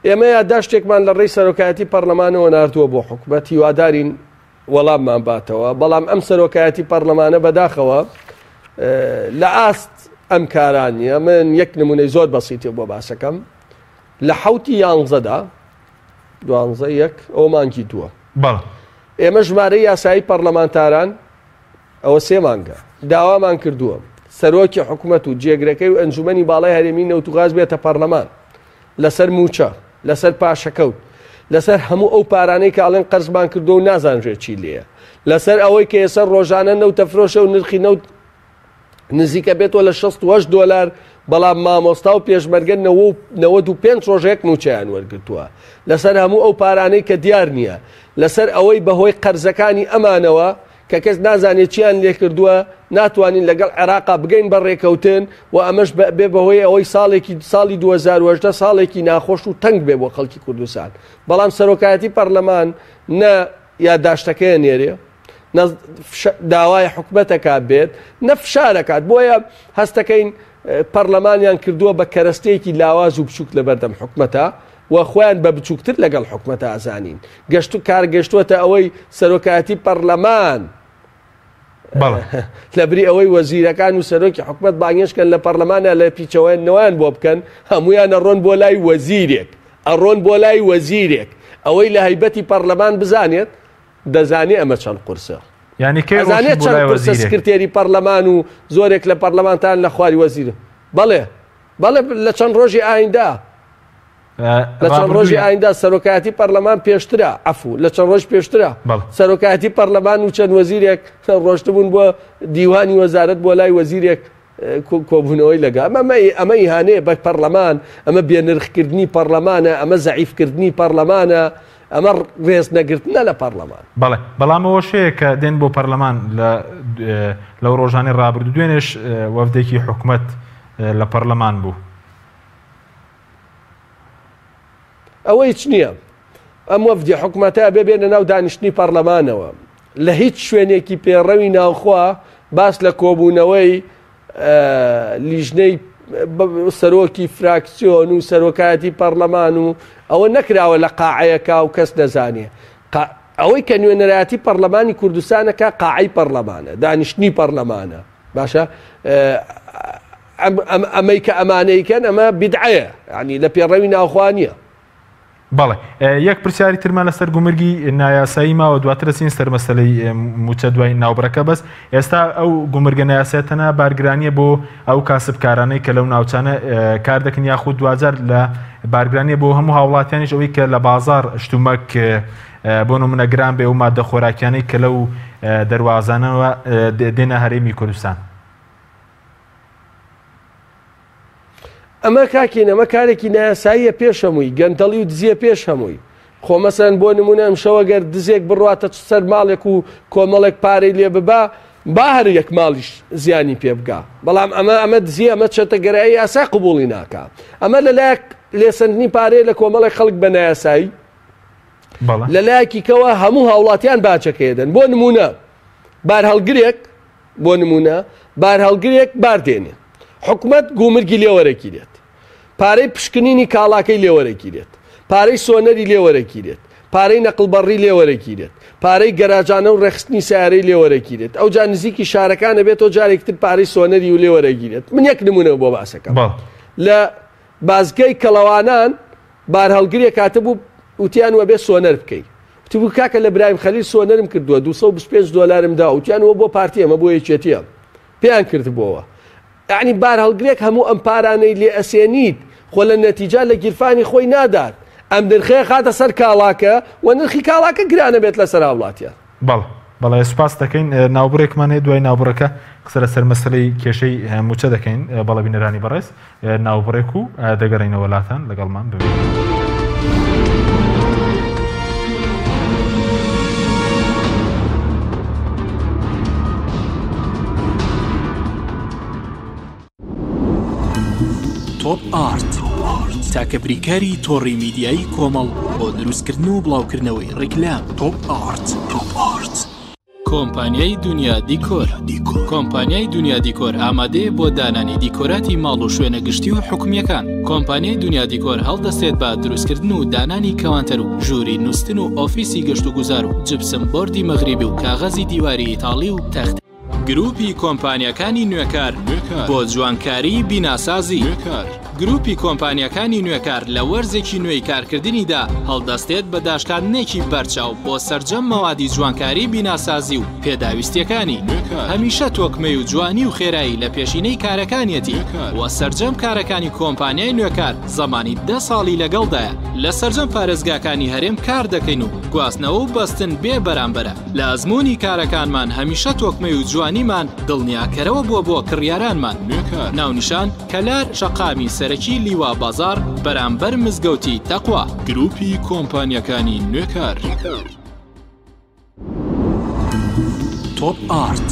ئێمە یادداشتێکمان لە ڕێی سەرۆکایەتی پەرلەمانەوە ناردووە بۆ حکومەت، هیوادارین وەڵاممان باتەوە، بەڵام ئەم سەرۆکایەتی پەرلەمانە بەداخەوە لە ئاست ئەم کاران نییە. من یەک نمونەی زۆر بەسیتی بۆ باسەکەم، لە حەوتی یانزەدا، دوانزە یەک، ئەوە مانگی دووە. بەڵێ. ئێمە ژمارەی یاسایی پەڕلەمانتاران ئەوە سێ مانگە داوامان کردووە سەرۆکی حکومەت و جێگرەکەی و ئەنجومەنی باڵای هەرێمی نەوت و غاز بێتە پەڕلەمان لەسەر مووچە، لەسەر پاشەکەوت. لەسەر هەموو ئەو پارانەی کە ئەڵێن قەرزمان کردووە و نازانرێت چی لێیە، لەسەر ئەوەی کە ئێستا ڕۆژانە نەوت ئەفرۆشێ و نرخی نەوت نزیکە بێتەوە لە 68 دۆلار، بەڵام مامۆستا و پێشمەرگە 95 ڕۆژە یەک مووچەیان وەرگرتووە. لەسەر هەموو ئەو پارانەی کە دیار نییە، لەسەر ئەوەی بەهۆی قەرزەکانی ئەمانەوە کە کەس نازانێت چیان لێکردووە، ناتوانین لەگەڵ عێراقا بگەین بە ڕێکەوتن و ئەمەش بێ بەهۆی ئەوەی ساڵێکی ساڵی 2018 ساڵێکی ناخۆش و تەنگ بێ بۆ خەڵکی کوردستان. بەڵام سەرۆکایەتی پەرلەمان نە یاداشتەکەیە نێرێ، نە داوای حکومەتەکە بێت، نە فشارەکات. بۆیە هەستەکەین پەرلەمانیان کردووە بە کەرەستەیەکی لاواز و بچووک لەبەردەم حکومەتە و خۆیان بە بچووکتر لەگەڵ حکومەتە ئەزانین. گەشت کار گەشتووەتە ئەوەی سەرۆکایەتی پەرلەمان لەبری ئەوەی وەزیرەکان و سەرۆکی حکومەت بانگێشت کەن لە پەرلەمانە لە پیچەوەنەوەیان بۆ بکەن، هەمویان ئەڕۆن بۆ لای وەزیرێک، ئەڕۆن بۆ لای وەزیرێک. ئەوەی لە هەیبەتی پەرلەمان بزانێت دەزانێ ئەمە چەند قورسە. یعنی کەی ئەزانێت ڕۆشن بۆ چەند لای قورسە وەزیرێک؟ سکرتێری پەرلەمان و زۆرێک لە پەرلەمانتان لە خواری وەزیر. بەڵێ بەڵێ لە چەند ڕۆژی ئایندا. لە چەند ڕۆژی ئایندا سەرۆکایەتی پەرلەمان پێشترە عەفو لە چەند ڕۆژ پێشترە سەرۆکایەتی پەرلەمان و چەند وەزیرێک ڕۆشتبوون بۆ دیوانی وەزارەت بۆ لای وەزیرێک کۆبوونەوەی لەگە ئەمە ئەمە ئیهانەیە بە پەرلەمان، ئەمە بێنرخکردنی پەرلەمانە، ئەمە زەعیفکردنی پەرلەمانە، ئەمە ڕێز نەگرتنە لە پەرلەمان. بەڵێ بەڵام ئەوەش هەیە کە دێن بۆ پەرلەمان لە لەو ڕۆژانەی ڕابردوو دوێنێش وەفدێکی حکومەت لە پەرلەمان بوو. ئەوە هیچ نییە. ئەم وەفدی حکومەتە ئەبێ بێنە ناو دانیشتنی پەرلەمانەوە. لە هیچ شوێنێکی پێڕەوی ناوخۆ باس لە کۆبوونەوەی لیژنەی سەرۆکی فراکسیۆن و سەرۆکایەتی پەرلەمان و ئەوە نەکراوە لە قاعەیەکا و کەس نەزانێ. ئەوەی کە نوێنەرایەتی پەرلەمانی کوردستانەکە قاعەی پەرلەمانە، دانیشتنی پەرلەمانە. باشە ئەمەی کە ئەمانەی کەن ئەمە بیدعەیە، یعنی لە پێڕەوی ناوخوا نییە. بەڵێ یەک پرسیاری ترمان لەسەر گومرگی نایاسایی ماوە دواتر دەچین سەر مەسەلەی موچە دوای ناوبڕەکە بەس ئێستا ئەو گومرگە نایاسایە تەنها بارگرانیە بۆ ئەو کاسبکارانەی کە لەو ناوچانە کار دەکەن یاخود دواجار لە بارگرانیە بۆ هەموو هاوڵاتیانیش ئەوەی کە لە بازار شتومەک بۆ نمونە گران بێ و مادە خۆراکیانەی کە لەو دەروازانەوە دێنە هەرێمی کوردستان. ئەمە کاکین ئەمە کارێکی نایاساییە پێش هەمووی گەندەڵی و دزیە پێش هەمووی خۆ مەسەن بۆ نمونە ئەمشەوە گەر دزێک بڕواتە سەر ماڵێک و کۆمەڵێک پارەی لێ ببا با هەر یەک ماڵیش زیانی پێ بگا بەڵام ئەمە ئەمە دزی ئەمە چەتەگەرایی یاسا قبوڵی ناکا ئەمە لەلایەک لێسەندنی پارەیە لە کۆمەڵێک خەڵک بە نایاسایی لەلایەکی کەوە هەموو هاوڵاتیان باجەکەی دەن بۆ نمونە بارهەڵگرێک بۆ نموونە بارهەڵگرێک بار دێنێ حکومەت گومرگی لێ وەرەگیرێت، پارەی پشکنینی کاڵاکەی لێ وەرەگیرێت، پارەی سۆنەری لێ وەرەگیرێت، پارەی نەقڵبەڕی لێ وەرەگیرێت، پارەی گەراجانە و ڕێکخستنی سەیارەی لێ وەرەگیرێت، ئەوجا نزیکی شارەکان ئەبێتەوە جارێکی تر پارەی سۆنەری و لێ وەرەگیرێت. من یەک نموونە بۆ باسەکەم. لە بازگەی کەڵەوانان بارهەڵگرێک هاتبوو وتیان وەبێ سۆنەر بکەی. وتبوو کاکە لە برایم خەلیل سۆنەرم کردووە 225 دۆلارم دا وتیان وە بۆ پارتی ئەمە بۆ یەکێتیە پێیان کردبووەوە یعنی بارهەڵگرێک هەموو ئەم پارانەی لێ ئەسێنیت خۆ لە نەتیجا لە گیرفانی خۆی نادات ئەم نرخەیە خاتە سەر کاڵاکە و نرخی کاڵاکە گرانە بێت لەسەر هاوڵاتیان. بەڵێ بەڵێ سوپاست دەکەین ناوبڕێکمان هەیە دوای ناوبڕەکە قسە لەسەر مەسەلەی کێشەی موچە دەکەین بەڵێ بینەرانی بەڕێز ناوبڕێک و دەگەڕێینەوە لاتان لەگەڵمان بمێنن. تۆپ ئارت تاکە بریکاری تۆڕی میدیایی کۆمەڵ بۆ دروستکردن و بڵاوکردنەوەی ڕیکلام تۆپ ئارت تۆپ ئارت. کۆمپانیای دونیا دیکۆر کۆمپانیای دونیا دیکۆر ئامادەیە بۆ دانانی دیکۆراتی ماڵ و شوێنە گشتی و حکومییەکان. کۆمپانیای دونیا دیکۆر هەڵدەستێت بە دروستکردن و دانانی کەوانتەر و ژووری نوستن و ئۆفیسی گەشتوگوزار و جپسم بۆردی مەغریبی و کاغەزی دیواری ئیتاڵی و تەختەی گروپی کۆمپانیاکانی نوێکار بۆ جوانکاری بیناسازی. گروپی کۆمپانیاکانی نوێکار لە وەرزێکی نوێی کارکردنیدا هەڵدەستێت بە داشکاندنێکی بەرچاو بۆ سەرجەم مەوادی جوانکاری بیناسازی و پێداویستیەکانی. هەمیشە تۆکمەی و جوانی و خێرایی لە پێشینەی کارەکانیەتی و سەرجەم کارەکانی کۆمپانیای نوێکار زەمانی دە ساڵی لەگەڵدایە. لە سەرجەم پارێزگاکانی هەرێم کار دەکەین و گواستنەوە و بەستن بێ بەرامبەرە. لە ئەزموونی کارەکانمان هەمیشە تۆکمەی و جوانیمان دڵنیاکەرەوە بووە بۆ کڕیارانمان. ناونیشان، کەلار شەقامی سەرەکی لیوا بازاڕ بەرامبەر مزگەوتی تەقوا. گروپی کۆمپانیاکانی نوێکار. تۆپ ئارت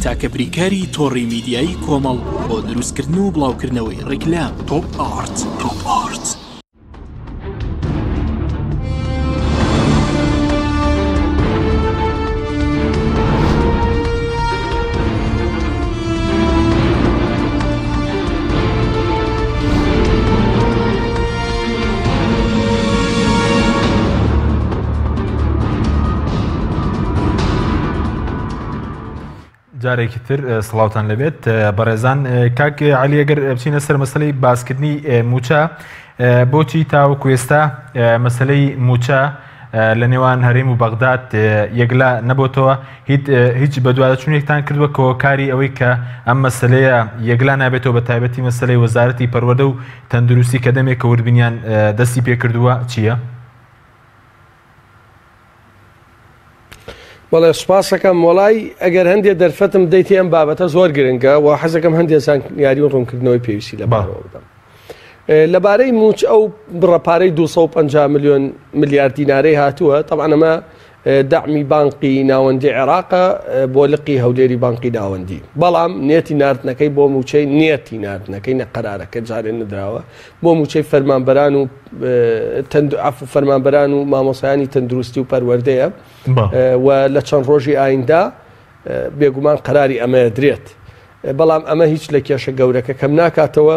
تاکە بریکاری تۆڕی میدیایی کۆمەڵ بۆ دروستکردن و بڵاوکردنەوەی ڕیکلام. تۆپ ئارت. تۆپ ئارت. جارێکی تر سڵاوتان لەبێت بەڕێزان کاک علی ئەگەر بچینە سەر مەسلەی باسکردنی موچە بۆچی تاوەکو ئێستا مەسلەی موچە لە نێوان هەرێم و بەغداد یەکلا نەبۆتەوە هیچ بەدوادەچوونێکتان کردووە کە هۆکاری ئەوەی کە ئەم مەسلەیە یەکلا نابێتەوە بە تایبەتی مەسلەی وەزارەتی پەروەردە و تەندروستی کە دەمێکە وردبینیان دەستی پێکردووە چییە؟ بەڵێ سوپاسەکەم وەڵای ئەگەر هەندێ دەرفەتم بدەیتێ ئەم بابەتە زۆر گرنگە و حەزەکەم هەندێ زانیاری و ڕوونکردنەوەی پێویستی لەبارەوە بدەم لەبارەی موچ ئەو بڕە پارەی 250 میلیۆن ملیار دینارەی هاتووە طبعا ئەمە دەعمی بانقی ناوەندی عێراقە بۆ لقی هەولێری بانقی ناوەندی بەڵام نێتی ناردنەکەی بۆ موچەی نێتی ناردنەکەی نە قەرارەکە جارێ نەدراوە بۆ موچەی فەرمانبەران و عەفو فەرمانبەران و مامۆسایانی تەندروستی و پەروەردەیە و لە چەند ڕۆژی ئایندا بێگومان قەراری ئەمەیە درێت بەڵام ئەمە هیچ لە کێشە گەورەکە کەم ناکاتەوە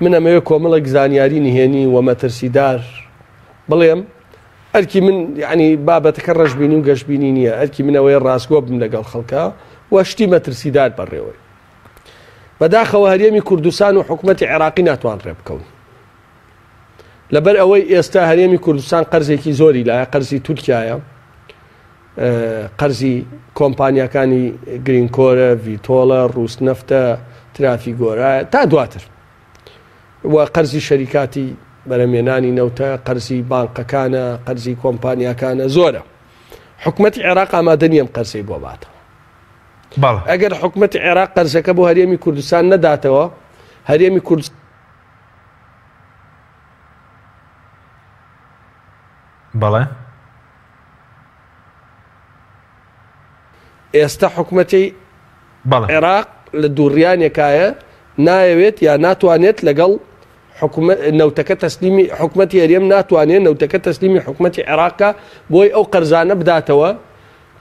من ئەمەوێ کۆمەڵێک زانیاری نهێنی و مەترسیدار بڵێم ئەرکی من یعنی بابەتەکە ڕەشبینی و گەشببینی نییە ئەرکی منەوەی ڕاستگۆ بم لەگەڵ خەڵکە و شتی مەترسیدار بەڕێوەی بەداخەوە هەرێمی کوردستان و حکومەتی عێراقی ناتوان ڕێبکەون. لەبەر ئەوەی ئێستا هەرێمی کوردستان قەرزێکی زۆری لایە قەرزی تورکایە قەرزی کۆمپانیاکانی گرینکۆرە ڤیتۆڵە ڕووسنەفتە ترافیگۆرە تا دواتر و قەرزی شەریکاتی بەرەمێنانی نەوتە قەرزی بانقەکانە قەرزی کۆمپانیاکانە زۆرە حکومەتی عێراق ئامادە نییە ئەم قەرزەی بۆ باتەوە ئەگەر حکومەتی عێراق قەرزەکە بۆ هەرێمی کوردستان نەداتەوە هەرێمی کوردستان بەڵێ. ئێستا حکومەتی عێراق لە دووڕیانێکایە نایەوێت یا ناتوانێت لەگەڵ نەوتەکە تەسلیمی حکومەتی هەرێم ناتوانێت نەوتەکە تەسلیمی حکومەتی عێراقە بۆی ئەو قەرزانە بداتەوە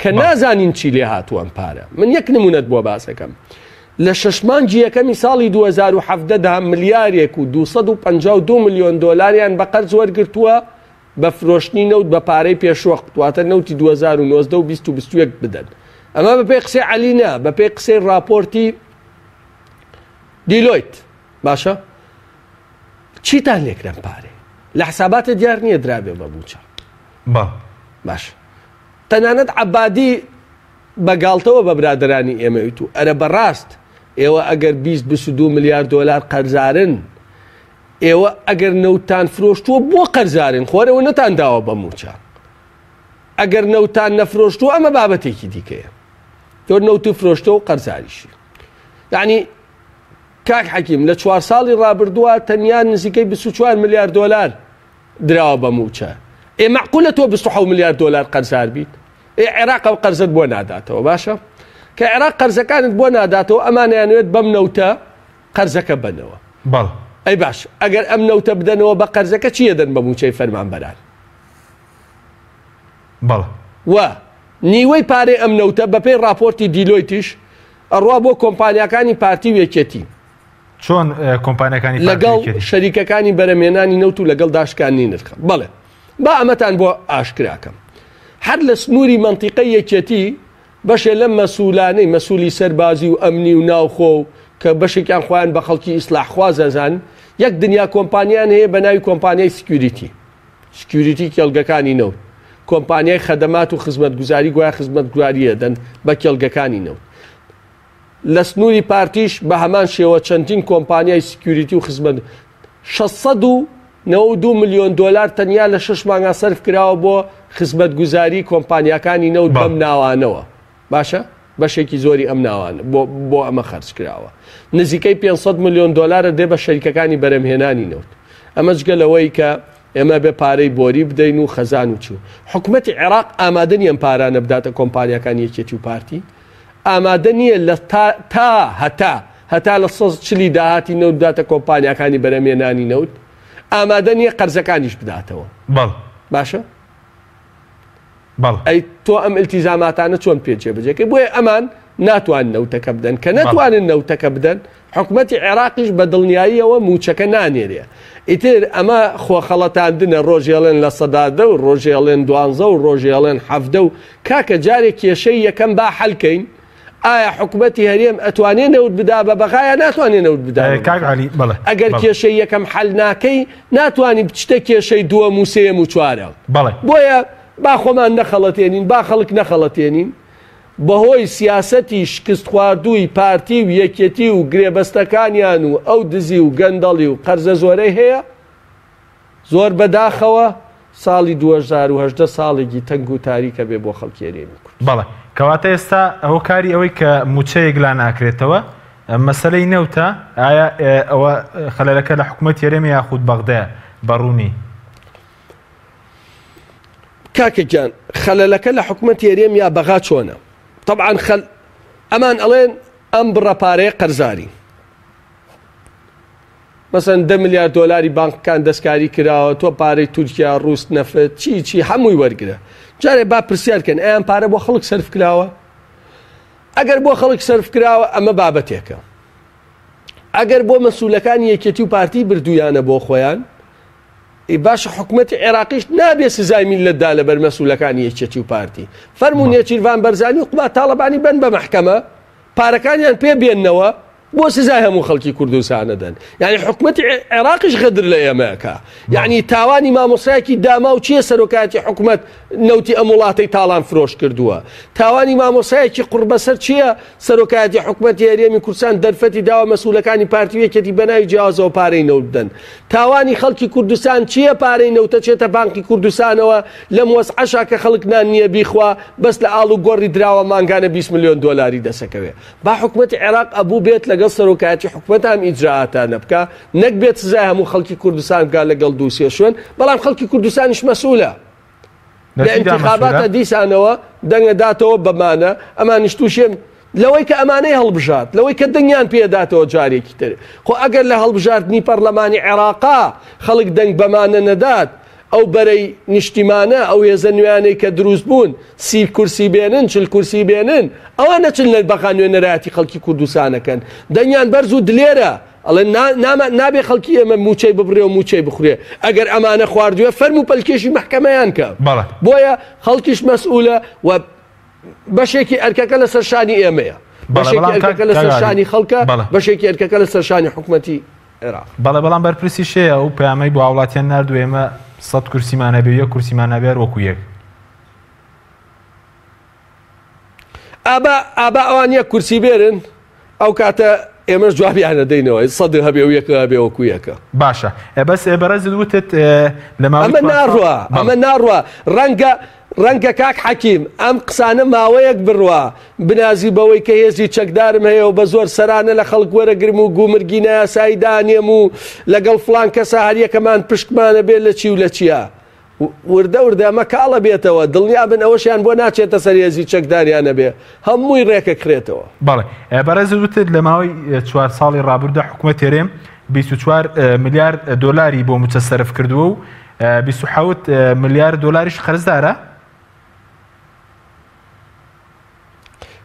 کە نازانین چی لێ هاتووە ئەم پارە. من یەک نمونەت بۆ باسەکەم. لە شەش مانگی یەکەمی ساڵی 2017 دا ملیارێک و 252 ملیۆن دۆلاریان بە قەرز وەرگرتووە بە فرۆشتنی نەوت بە پارەی پێشوەخت واتە نەوتی 2019 و 20 و 21 بدەن. ئەمە بەپێی قسەی عەلی نا، بەپێی قسەی ڕاپۆرتی دیلۆیت. باشە چیتان لێکران پارەی؟ لە حساباتە دیار نییە درابێ بە مووچە. باشە تەنانەت عەبادی بە گاڵتەوە بە برادەرانی ئێمەی وتوو، ئەرە بەڕاست ئێوە ئەگەر 20 22 ملیار دۆلار قەرزارن، ئێوە ئەگەر نەوتتان فرۆشتووە بۆ قەرزارن؟ خۆ ئەوە نەتان داوە بە مووچە. ئەگەر نەوتان نەفرۆشتووە ئەمە بابەتێکی دیکەیە. تۆ نەوت فرۆشتووە و قەرزاریشی. یعنی کاک حەکیم لە چوار ساڵی ڕابردووە تەنیا نزیکەی 24 ملیار دۆلار دراوە بە مووچە. ئێ مەعقولە تۆ 27 ملیار دۆلار قەرزار بیت؟ ئێ عێراق ئەو قەرزەت بۆ ناداتەوە باشە؟ کە عێراق قەرزەکانت بۆ ناداتەوە ئەمانیانوێت بەم نەوتە قەرزەکە بەنەوە. بەڵێ. ئەی باش ئەگەر ئەم نەوتە بدەنەوە بە قەرزەکە چی ئەدەن بە مووچەی فەرمانبەران؟ بەڵێ. و نیوەی پارەی ئەم نەوتە بەپێی ڕاپۆرتی دیلۆیتیش ئەڕوا بۆ کۆمپانیاکانی پارتی و یەکێتی. چۆن کۆمپانیاکانی پارتی لەگەڵ یەکێتی؟ شەریکەکانی بەرەمێنانی نەوت و لەگەڵ داشکاندنی نرخ. بەڵێ با ئەمەتان بۆ ئاشکراکەم. هەر لە سنووری مەنتیقەی یەکێتی بەشێ لەم مەسوولانەی مەسوولی سەربازی و ئەمنی و ناوخۆ و کە بەشێکیان خۆیان بە خەڵکی ئیسلاحخواز ئەزانن یەک دنیا کۆمپانیان هەیە بە ناوی کۆمپانیای security، security کێڵگەکانی نەوت، کۆمپانیای خەدەمات و خزمەتگوزاری گوایە خزمەتگوزاری ئەدەن بە کێڵگەکانی نەوت. لە سنووری پارتیش بە هەمان شێوە چەندین کۆمپانیای security و خزمەت 692 ملیۆن دۆلار تەنیا لە شەش مانگا سەرف کراوە بۆ خزمەتگوزاری کۆمپانیاکانی نەوت بەم ناوانەوە. باشە بەشێکی زۆری ئەم ناوانە بۆ بۆ ئەمە خەرج کراوە. نزیکەی 500 ملیۆن دۆلارە دێ بە شەریکەکانی بەرهەمهێنانی نەوت. ئەمە جگە لەوەی کە ئێمە بێ پارەی بۆری بدەین و خەزان و چی و. حکومەتی عێراق ئامادە نییە ئەم پارانە بداتە کۆمپانیاکانی یەکێتی و پارتی. ئامادە نییە لە تا تا هەتا هەتا لە سەز چلی داهاتی نەوت بداتە کۆمپانیاکانی بەرهەمهێنانی نەوت. ئامادە نییە قەرزەکانیش بداتەوە. بەڵێ. باشە؟ بەڵێ. ئەی تۆ ئەم ئیلتیزاماتانە چۆن پێ جێبەجێ کەی؟ بۆیە ئەمان ناتوانن نەوتەکە بدەن. کە نەتوانن نەوتەکە بدەن، حکومەتی عێراقیش بە دڵنیاییەوە مووچەکە نانێرێ. ئیتر ئەمە خۆخەڵەتاندنە، ڕۆژێ ئەڵێن 10% و ڕۆژێ ئەڵێن 12 و ڕۆژێ ئەڵێن 17 و کاکە جارێ کێشەی یەکەم با حەل کەین. ئایا حکومەتی هەرێم ئەتوانێ نەوت بدا بە بەغا یا ناتوانێ نەوت بدا بە کاک بەغا؟ عەلی، بەڵێ، ئەگەر بەڵێ. کێشەی یەکەم حەل ناکەی ناتوانی بچتە کێشەی دووەم و سێیەم و چوارەم. بەڵێ. بۆیە با خۆمان نەخەڵەتێنین، با خەڵک نەخەڵەتێنین. بەهۆی سیاسەتی شکستخواردووی پارتی و یەکێتی و گرێبەستەکانیان و ئەو دزی و گەندەڵی و قەرزە زۆرەی هەیە، زۆر بەداخەوە ساڵی 2018 ساڵێکی تەنگ و تاریکە بێ بۆ خەڵکی هەرێمی کوردستان. بەڵێ. کەواتە ئێستا هۆکاری ئەوەی کە مووچە یەکلا ناکرێتەوە مەسەلەی نەوتە، ئایا ئەوە خەلەلەکە لە حکومەتی هەرێمە یاخود بەغدایە بە ڕوونی؟ کاکە گیان خەلەلەکە لە حکومەتی هەرێم یا بەغا چۆنە؟ تەبعەن خەل ئەمان ئەڵێن ئەم بڕە پارەیە قەرزارین. مەسەن دە ملیار دۆلاری بانقەکان دەستکاری کراوە تۆ پارەی تورکیا ڕوس نەفت چی چی هەمووی وەرگرە جارێ با پرسیار کەن ئەیان پارە بۆ خەڵک سەرف کراوە ئەگەر بۆ خەڵک سەرف کراوە ئەمە بابەتێکە ئەگەر بۆ مەسولەکانی یەکێتی و پارتی بردویانە بۆ خۆیان ئی باشە حکومەتی عێراقیش نابێ سزای میللەت دا لەبەر مەسولەکانی یەکێتی و پارتی فەرموو نێچیرڤان بەرزانی و قوباد تاڵەبانی بەن بە مەحکەمە پارەکانیان پێ بێننەوە بۆ سزای هەموو خەڵکی کوردستان ئەدەن یعنی حکومەتی عێراقیش غەدر لە ئێمە ئەکا یعنی تاوانی مامۆستایەکی داماو چییە سەرۆکایەتی حکومەت نەوتی ئەم وڵاتەی تاڵان فرۆش کردووە تاوانی مامۆسایەکی قوڕبەسەر چییە سەرۆکایەتی حکومەتی هەرێمی کوردستان دەرفەتی داوە مەسولەکانی پارتی و یەکێتی بەناوی جیاوازەوە پارەی نەوت بدەن تاوانی خەڵکی کوردستان چییە پارەی نەوتە چێتە بانقی کوردستانەوە لەم وەزعەشا کە خەڵک نان نییە بیخوا بەس لە ئاڵ و گۆڕی دراوە مانگانە 20 ملیۆن دۆلاری دەسەکەوێ با حکومەتی عێراق ئەبوو بێت لەگەڵ سەرۆکایەتی حکومەت ئەم ئیجرائاتانە بکا نەک بێت سزای هەموو خەڵکی کوردستان بکا لەگەڵ دوو سێ شوێن بەڵام خەڵکی کوردستانیش مەسئولە لە ئینتیخاباتە دیسانەوە دەنگە داتەوە بەمانە ئەمانیش تووشێن لەوەی کە ئەمانەی هەڵبژارد لەوەی کە دەنگیان پێداتەوە جارێکی تر خۆ ئەگەر لە هەڵبژاردنی پەرلەمانی عێراقا خەڵک دەنگ بەمانە نەدات ئەو بەرەی نیشتیمانە ئەو هێزە نوێیانەی کە دروست بوون سی کورسی بێنن چل کورسی بێنن ئەوان نەچن لە بەغا نوێنەرایەتی خەڵکی کوردستانەکەن دەنگیان بەرز و دلێرە ئەڵێن نا نابێ خەڵکی ئێمە مووچەی ببڕێ و مووچەی بخورێ ئەگەر ئەمانە خواردوێ فەرموو پەلکێشی مەحکەمەیان کە بۆیە خەڵکیش مەسئولە و بەشێکی ئەرکەکە لەسەر شانی ئێمەیە بەشێکی ئەرکەکە لەسەر شانی خەڵکە بەشێکی ئەرکەکە لەسەر شانی حکومەتی عێراق. بەڵێ بەڵام بەرپرسیش هەیە ئەو پەیامەی بۆ هاوڵاتیان ناردووە ئێمە سەد کورسیمان هەبێ و یەک کورسیمان هەبێ هەر وەکو یەک. ئابا ئابا ئەوان یەک کورسی بێرن ئەو کاتە ئێمەش جوابیان ئەدەینەوە سەد هەبێ و یەک هەبێ وەکو یەکە. باشە بەس بەڕێزت وتت لە ماوەی ئەمە ناڕوا ئەمە ناڕوا ڕەنگە ڕەنگە کاک حەکیم ئەم قسانە ماوەیەک بڕوا بنازی بەوەی کە هێزی چەکدارم هەیە و بە زۆر سەرانە لە خەڵک وەرەگرم و گومرگی نایاسایی دانێم و لەگەڵ فڵان کەسا هەریەکەمان پشکمانە بێ لە چی و لە چیا وردە وردە ئەمە کاڵ ئەبێتەوە، دڵنیابن ئەوەشیان بۆ ناچێتە سەر هێزی چەکداریان نەبێ هەمووی ڕێکەکرێتەوە. بەڵێ بەڕێزت وتت لە ماوەی چوار ساڵی ڕابردوودا حکومەت هەرێم 24 ملیار دۆلاری بۆ مووچە سەرف کردووە و 27 ملیار دۆلاریش قەرزدارە.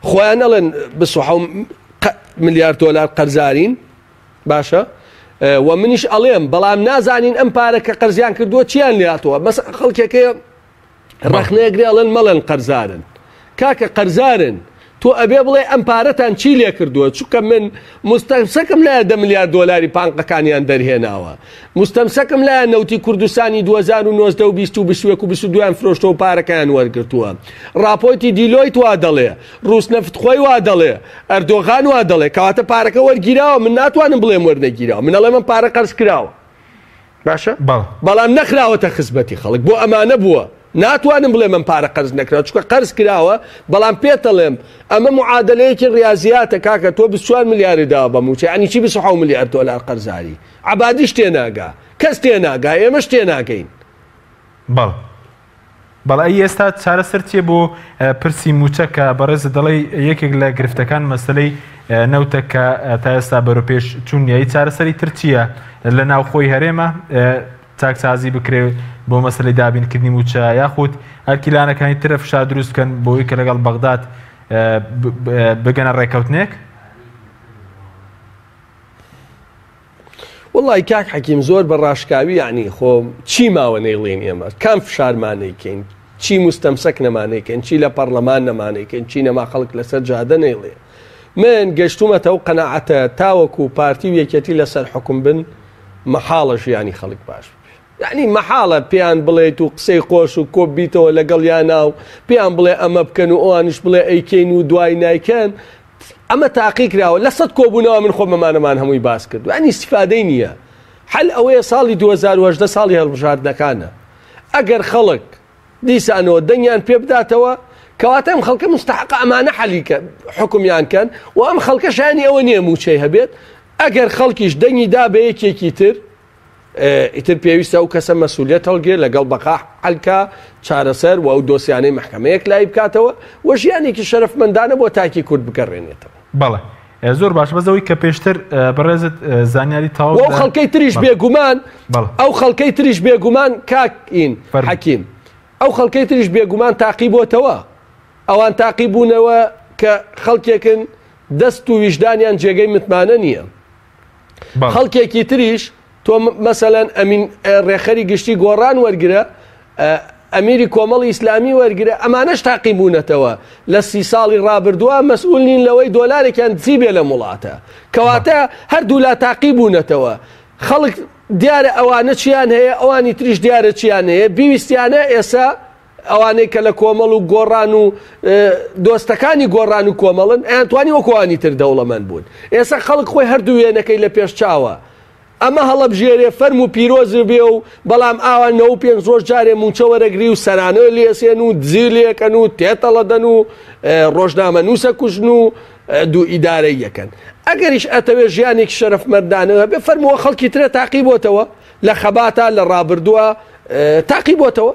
خۆیان ئەڵێن 27 ملیار دۆلار قەرزارین باشە و منیش ئەڵێم بەڵام نازانین ئەم پارە کە قەرزیان کردووە چیان لاتەوە بەس خەڵکێکەیە ڕەخنەیەگرێ ئەڵێن مەڵێن قەرزارن کاکە قەرزارن. تۆ ئەبێ بڵێ ئەم پارەتان چی لێ کردووە چونکە من مستەمسەکم لایە دە ملیار دۆلاری پانقەکانیان دەرهێناوە مستەمسەکم لایە نەوتی کوردستانی 2019 و 20 و 21 و 22 یان فرۆشتەوە پارەکەیان وەرگرتووە ڕاپۆرتی دیلۆیت وا دەڵێ ڕووسنەفت خۆی وا دەڵێ ئەردۆغان وا دەڵێ کەواتە پارەکە وەرگیراوە من ناتوانم بڵێم وەرنەگیراوە من ئەڵێم ئەم پارە قەرز کراوە باشە بەڵام نەخراوەتە خزمەتی خەڵک بۆ ئەمانە بووە ناتوانم بڵێم ئەم پارە قەرز نەکراوە چونکە قەرز کراوە بەڵام پێتەڵێم ئەمە معادلەیەکی ڕیازیاتە کاکە تۆ 24 ملیاری داوە بە موچە یعنی چی 27 ملیار دۆلار قەرزاری عەبادیش تێناگا کەس تێناگا ئێمەش تێناگەین. بەڵێ بەڵێ ئەی ئێستا چارەسەر چیە بۆ پرسی موچە کە بەڕێزت دەڵێی یەکێک لە گرفتەکان مەسەلەی نەوتە کە تا ئێستا بەرەو پێش چوون نیە ئەی چارەسەری تر چییە لە ناوخۆی هەرێمە چاکسازی بکرێ بۆ مەسەلەی دابینکردنی موچە یاخود ئەرکی لایەنەکانی ترە فشار دروست بکەن بۆی کە لەگەڵ بەغداد بگەنە ڕێککەوتنێک؟ وەڵای کاک حەکیم زۆر بە ڕاشکاوی یعنی خۆ چی ماوە نەیڵێین ئێمە کام فشارمان نەیکەین چی مستەمسەک نەمانەیکەین چی لە پەڕلەمان نەمانەیکەین چی نەما خەڵک لەسەر جادە نەیڵێ من گەشتومەتە ئەو قەناعەتە تاوەکو پارتی و یەکێتی لەسەر حکوم بن مەحاڵە ژیانی خەڵک باش بێ یعنی مەحاڵە پێیان بڵێیت و قسەی خۆش و کۆ بیتەوە لەگەڵ یانا و پێیان بڵێ ئەمە بکەن و ئەوانیش بڵێ ئەیکەین و دوای نایکەن ئەمە تاقی کراوە لە سەد کۆبوونەوە من خۆم ئەمانەمان هەمووی باس کرد یعنی ئیستیفادەی نییە حل ئەوەیە ساڵی 2018 ساڵی هەڵبژاردنەکانە ئەگەر خەڵک دیسانەوە دەنگیان پێ بداتەوە کەواتە ئەم خەڵکە مستحقە ئەمانە حەلی کە حکومیان کەن و ئەم خەڵکە شایانی ئەوە نییە موچەی هەبێت ئەگەر خەڵکیش دەنگی دا بە یەکێکی تر ئیتر پێویستە ئەو کەسە مەسولیەت هەڵگرێت لەگەڵ بەقا حەلکا چارەسەر و ئەو دۆسیانەی مەحکەمە یەکلایی بکاتەوە و ژیانێکی شەرەفمەندانە بۆ تاکی کورد بگەڕێنێتەوە. بەڵێ زۆر باش بەس ئەوەی کە پێشتر بەڕێزت زانیاری تەواو ئەو خەڵکەی تریش بێگومان ئەو خەڵکەی تریش بێگومان کاک ئین حەکیم ئەو خەڵکەی تریش بێگومان تاقی بۆتەوە ئەوان تاقی بوونەوە کە خەڵکێکن دەست و ویژدانیان جێگەی متمانە نییە. خەڵکێکی تریش تۆ مەسەلەن ئەمین ڕێخەری گشتی گۆڕان وەرگرە ئەمیری کۆمەڵی ئیسلامی وەرگرە ئەمانەش تاقی بوونەتەوە لە سی ساڵی ڕابردووە مەسئول نین لەوەی دۆلارێکیان دزی بێ لەم وڵاتە کەواتە هەردوولا تاقی بوونەتەوە خەڵک دیارە ئەوانە چیان هەیە ئەوانی تریش دیارە چیان هەیە بیویستیانە ئێسا ئەوانەی کە لە کۆمەڵ و گۆڕان و دۆستەکانی گۆڕان و کۆمەڵن ئەیانتوانی وەکو ئەوانی تر دەوڵەمەند بوون ئێستا خەڵک خۆی هەردوو وێنەکەی لە پێش چاوە ئەمە هەڵەبژێرێ فەرم و پیرۆز بێ و بەڵام ئاوا نەوە پێنج ڕۆژ جارێ موچە وەرەگری و سەرانە لێسێن و دزی لێکەن و تێتەڵەدەن و ڕۆژنامە نووسە کوژن و دوو ئیدارەی یەکەن ئەگەریش ئەتەوێ ژیانێکی شەرەفمەندانە هەبێ فەرمووە خەڵکی ترە تاقی بۆتەوە لە خەباتە لە ڕابردووە تاقی بۆتەوە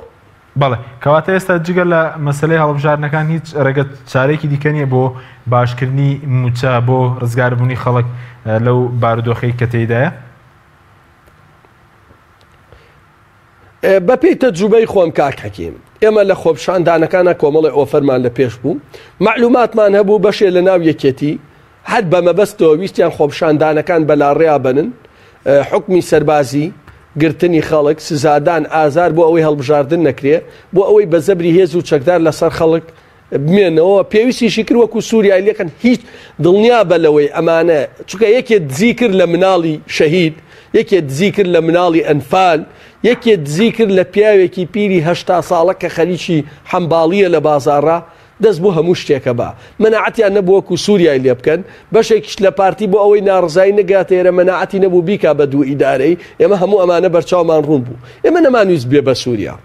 بەڵێ، کەواتە ئێستا جگە لە مەسەلەی هەڵبژاردنەکان هیچ ڕێگە چارەیەکی دیکە نییە بۆ باشکردنی مووچە بۆ ڕزگاربوونی خەڵک لەو بارودۆخەی کە تێیدایە؟ بەپێی تەجروبەی خۆم کاک حەکیم ئێمە لە خۆپیشاندانەکانا کۆمەڵێ ئۆفەرمان لە پێش بوو مەعلوماتمان هەبوو بەشێ لە ناو یەکێتی هەر بە مەبەستەوە ویستیان خۆپیشاندانەکان بەلاڕێیا بەنن، حوکمی سەربازی، گرتنی خەڵک، سزادان، ئازار بۆ ئەوەی هەڵبژاردن نەکرێ، بۆ ئەوەی بە زەبری هێز و چەکدار لەسەر خەڵک بمێنەوە، پێویستیشی کرد وەکو سوریای لێکەن، هیچ دڵنیابە لەوەی ئەمانە، چونکە یەکێ دزی کرد لە مناڵی شەهید، یەکێ دزی کرد لە مناڵی ئەنفال، یەکێ دزی کرد لە پیاوێکی پیری 80 ساڵە کە خەریکی حەمباڵییە لە بازاڕا، دەست بۆ هەموو شتێکە با. مەناعەتیان نەبوو وەکو سوریای لێ بکەن، بەشێکیش لە پارتی بۆ ئەوەی ناڕەزایی نەگاتە ئێرە مەناعەتی نەبوو بیکا بە دوو ئیدارەی، ئێمە هەموو ئەمانە بەرچاومان ڕوون بوو. ئێمە نەمانویست بێ بە سوریا.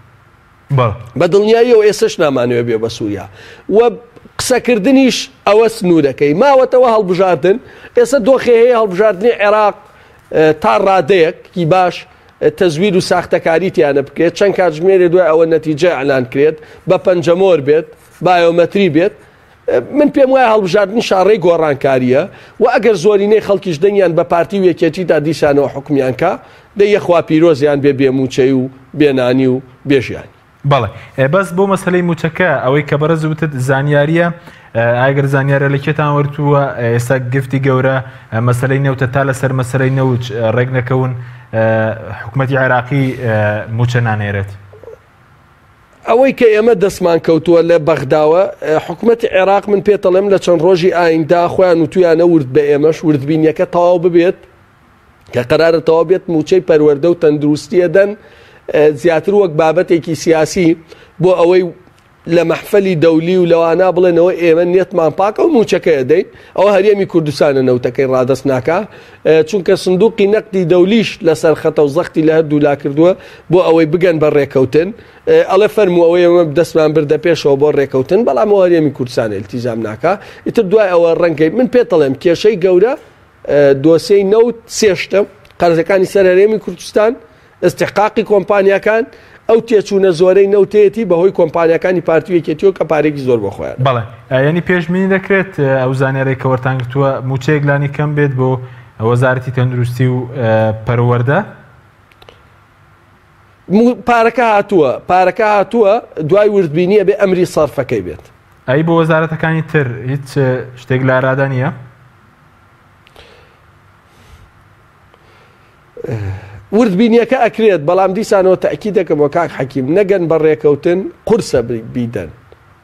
بە دڵنیاییەوە ئێستەش نامانەوێ بێ بە سوریا. و قسەکردنیش ئەوە سنوورەکەی. ماوەتەوە هەڵبژاردن، ئێستە دۆخێ هەیە هەڵبژاردنی عێراق تا ڕادەیەک ی باش تەزویر و ساختەکاری تیانە بکرێت، چەند کاتژمێرێ دوای ئەوە نەتیجە ئیعلان کرێت، بە پەنجەمۆر بێت، بایۆمەتری بێت، من پێم وایە هەڵبژاردنی شاڕێی گۆڕانکارییە و ئەگەر زۆرینەی خەڵکیش دەنگیان بە پارتی و یەکێتی دا دیسانەوە حوکمیان کا، دەی یەخوا پیرۆزیان بێ بێ مووچەی و بێ نانی و بێ ژیانی. بەڵێ بەس بۆ مەسەلەی موچەکە ئەوەی کە بەڕێز وتت زانیاریە ئەگەر زانیارە لە کێتان وەرتووە ئێستا گرفتی گەورە مەسەلەی نەوتە تا لەسەر مەسەلەی نەوت ڕێک نەکەون حکوومەتی عێراقی موچە نانێرێت. ئەوەی کە ئێمە دەستمان کەوتووە لە بەغداوە، حکومەتی عێراق من پێتەڵێم لە چەند ڕۆژی ئایندە خۆیان وتویانە ورد بە ئێمەش وردبینیەکە تەواو ببێت کە قەرارە تەواو بێت موچەی پەروەردە و تەندروستی ئەدەن زیاتر وەک بابەتێکی سیاسی بۆ ئەوەی لە مەحفەلی دەولی و لەوانە بڵێنەوە ئێمە نیەتمان پاکە و موچەکە ئەدەین ئەوە هەرێمی کوردستانە نەوتەکەی ڕادەست ناکا چونکە سندوقی نەقدی دەولیش لەسەر خەتە و زەختی لە هەردوولا کردووە بۆ ئەوەی بگەن بە ڕێکەوتن ئەڵێ فەرموو ئەوەی ئێمە دەستمان بردە پێشەوە بۆ ڕێکەوتن بەڵام ئەوە هەرێمی کوردستان ئیلتیزام ناکا ئیتر دوای ئەوە ڕەنگەی من پێتەڵێم کێشەی گەورە دۆسیەی نەوت سێ شتە، قەرزەکانی سەر هەرێمی کوردستان، ئیستحقاقی کۆمپانیاکان، ئەو تێچوونە زۆرەی نەوتەیەتی بەهۆی کۆمپانیاکانی پارتی و یەکێتیەوە کە پارەیەکی زۆر بۆ خۆیان. بەڵێ یانی پێشبینی دەکرێت ئەو زانیارەی کە وەرتان گرتووە مووچەیەک لانی کەم بێت بۆ وەزارەتی تەندروستی و پەروەردە؟ پارەکە هاتووە، پارەکە هاتووە دوای وردبینی ئەبێ ئەمری سەرفەکەی بێت. ئەی بۆ وەزارەتەکانی تر هیچ شتێک لە ئارادا نییە؟ وردبینیەکە ئەکرێت بەڵام دیسانەوە تەئکید دەکەمەوە کاک حەکیم نەگەن بە ڕێکەوتن قورسە بیدەن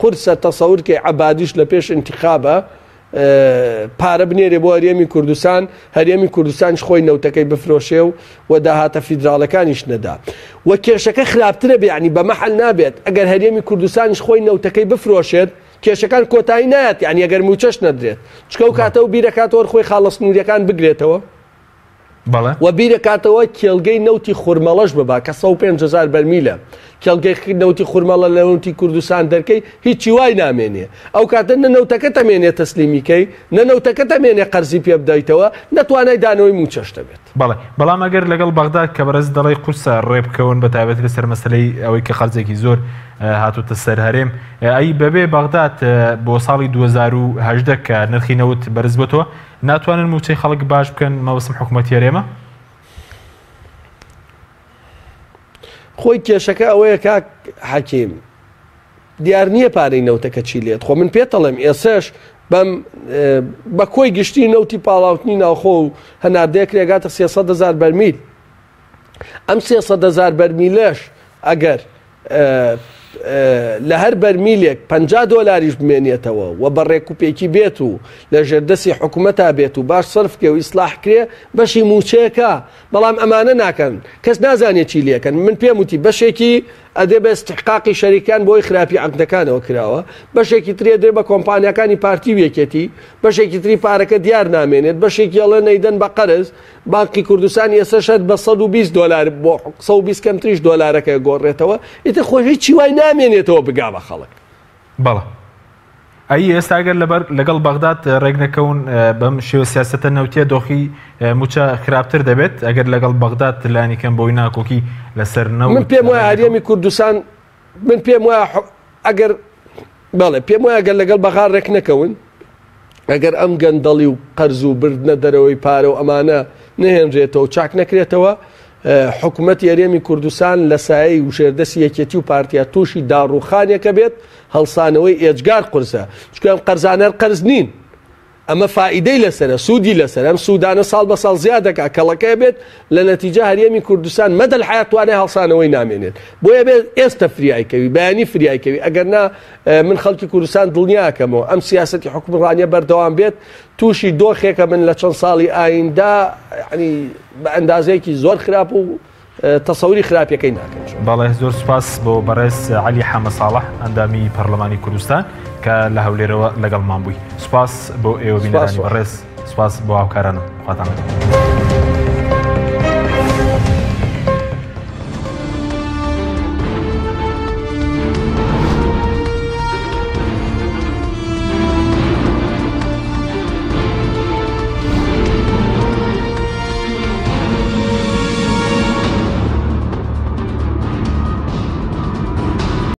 قورسە تەسەور کەی عەبادیش لە پێش ئینتیخابە پارە بنێرێ بۆ هەرێمی کوردستان هەرێمی کوردستانیش خۆی نەوتەکەی بفرۆشێ و و داهاتە فیدراڵەکانیش نەدا و کێشەکە خراپترە بێ یەعنی بە مەحەل نابێت ئەگەر هەرێمی کوردستانیش خۆی نەوتەکەی بفرۆشێت کێشەکان کۆتایی نایەت یانی ئەگەر مووچەش نەدرێت چکە و کاتە و بیرەکاتەوە خۆی خاڵە سنووریەکان بگرێتەوە بەڵێ. و بیرەکاتەوە کێڵگەی نەوتی خورمەڵەش ببا کە 105 هەزار بەرمیلە کێڵگەی نەوتی خورمەڵە لە نەوتی کوردستان دەرکەی هیچی وای نامێنێ ئەو کاتە نە نەوتەکە تەمێنێ تەسلیمی کەی نە نەوتەکە تەمێنێ قەرزی پێ بدەیتەوە نە توانای دانەوەی مووچەش دەبێت. بەڵێ بەڵام ئەگەر لەگەڵ بەغدا کە بەڕێزت دەڵێی قورسە ڕێبکەون بە تایبەتی لەسەر مەسەلەی ئەوەی کە قەرزێکی زۆر هاتووتە سەر هەرێم ئەی بەبێ بەغداد بۆ ساڵی 2018 کە نرخی نەوت بەرز بۆتەوە ناتوانن مووچەی خەڵک باش بکەن مەبەستم حکوومەتی هەرێمە؟ خۆی کێشەکە ئەوەیە کاک حەکیم دیار نییە پارەی نەوتەکە چی لێت خۆ من پێتەڵێم ئێسش بەم بە کۆی گشتی نەوتی پاڵاوتنی ناوخۆ و هەناردەیەک رێگاتە 300 هزار بەرمیل ئەم 300 هزار بەرمیلەش ئەگەر لە هەر بەرمیلێک 50 دۆلاریش بمێنێتەوە و بە ڕێکوپێکی بێت و لە ژێردەسی حکوومەتا بێت و باش سەرف کرێ و ئیسلاح کرێ بەشی مووچەیەکە بەڵام ئەمانە ناکەن کەس نازانێت چی لێکەن من پێم وتی بەشێکی ئەدرێ بە ئیستحقاقی شەریکان بۆی خراپی عەقدەکانەوە کراوە، بەشێکی تری ئەدرێ بە کۆمپانیاکانی پارتی و یەکێتی، بەشێکی تری پارەکە دیار نامێنێت، بەشێکی ئەڵێن ئەیدەن بە قەرز، بانقی کوردستان ئێسەش هەر بە 120 دۆلار بۆ 120 کەمتریش دۆلارەکە گۆڕێتەوە، ئیتر خۆ هیچی وای نامێنێتەوە بگا بە خەڵک. بەڵێ. ئەی ئێستا گەر لەبەر لەگەڵ بەغداد ڕێک نەکەون بەم شێوە سیاسەتە نەوتیە دۆخی موچە خراپتر دەبێت ئەگەر لەگەڵ بەغداد لانی کەم بۆی ناکۆکی لەسەر نەوت من پێم وایە هەرێمی کوردستان من پێم وایە ئەگەر بەڵێ پێم وایە گەر لەگەڵ بەغا ڕێک نەکەون ئەگەر ئەم گەندەڵی و قەرز و بردنە دەرەوەی پارە و ئەمانە نەهێنرێتەوە چاک نەکرێتەوە حکومەتی هەرێمی کوردستان لە سایەی و ژێردەستی یەکێتی و پارتیا تووشی داڕووخانێکە بێت، هەڵسانەوەی ئێجگار قورسە، چونکە ئەم قەرزانە هەر قەرز نین، ئەمە فائیدەی لەسەرە، سوودی لەسەرە، ئەم سوودانە ساڵ بە ساڵ زیاد دەکات، کەڵەکە بێت، لە نەتیجە هەرێمی کوردستان مەدە الحیات توانای هەڵسانەوەی نامێنێت، بۆیە بێت ئێستە فریای کەوی، بەیانی فریای کەوی، ئەگەر نا من خەڵکی کوردستان دڵنیاکەمەوە ئەم سیاسەتی حوکمڕانیە بەردەوام بێت، تووشی دۆخێکە من لە چەند ساڵی ئایندە یعنی بە ئەندازەیەکی زۆر خراپ و تەسەوری خراپیەکەی ناکەن. بەڵێ زۆر سوپاس بۆ بەڕێز عەلی حەمە ساڵح ئەندامی پەرلەمانی کوردستان کە لە هەولێرەوە لەگەڵمان بووی سوپاس بۆ ئێوە بینەرانی بەڕێز سوپاس بۆ هاوکارانم خواتان لەگەڵ.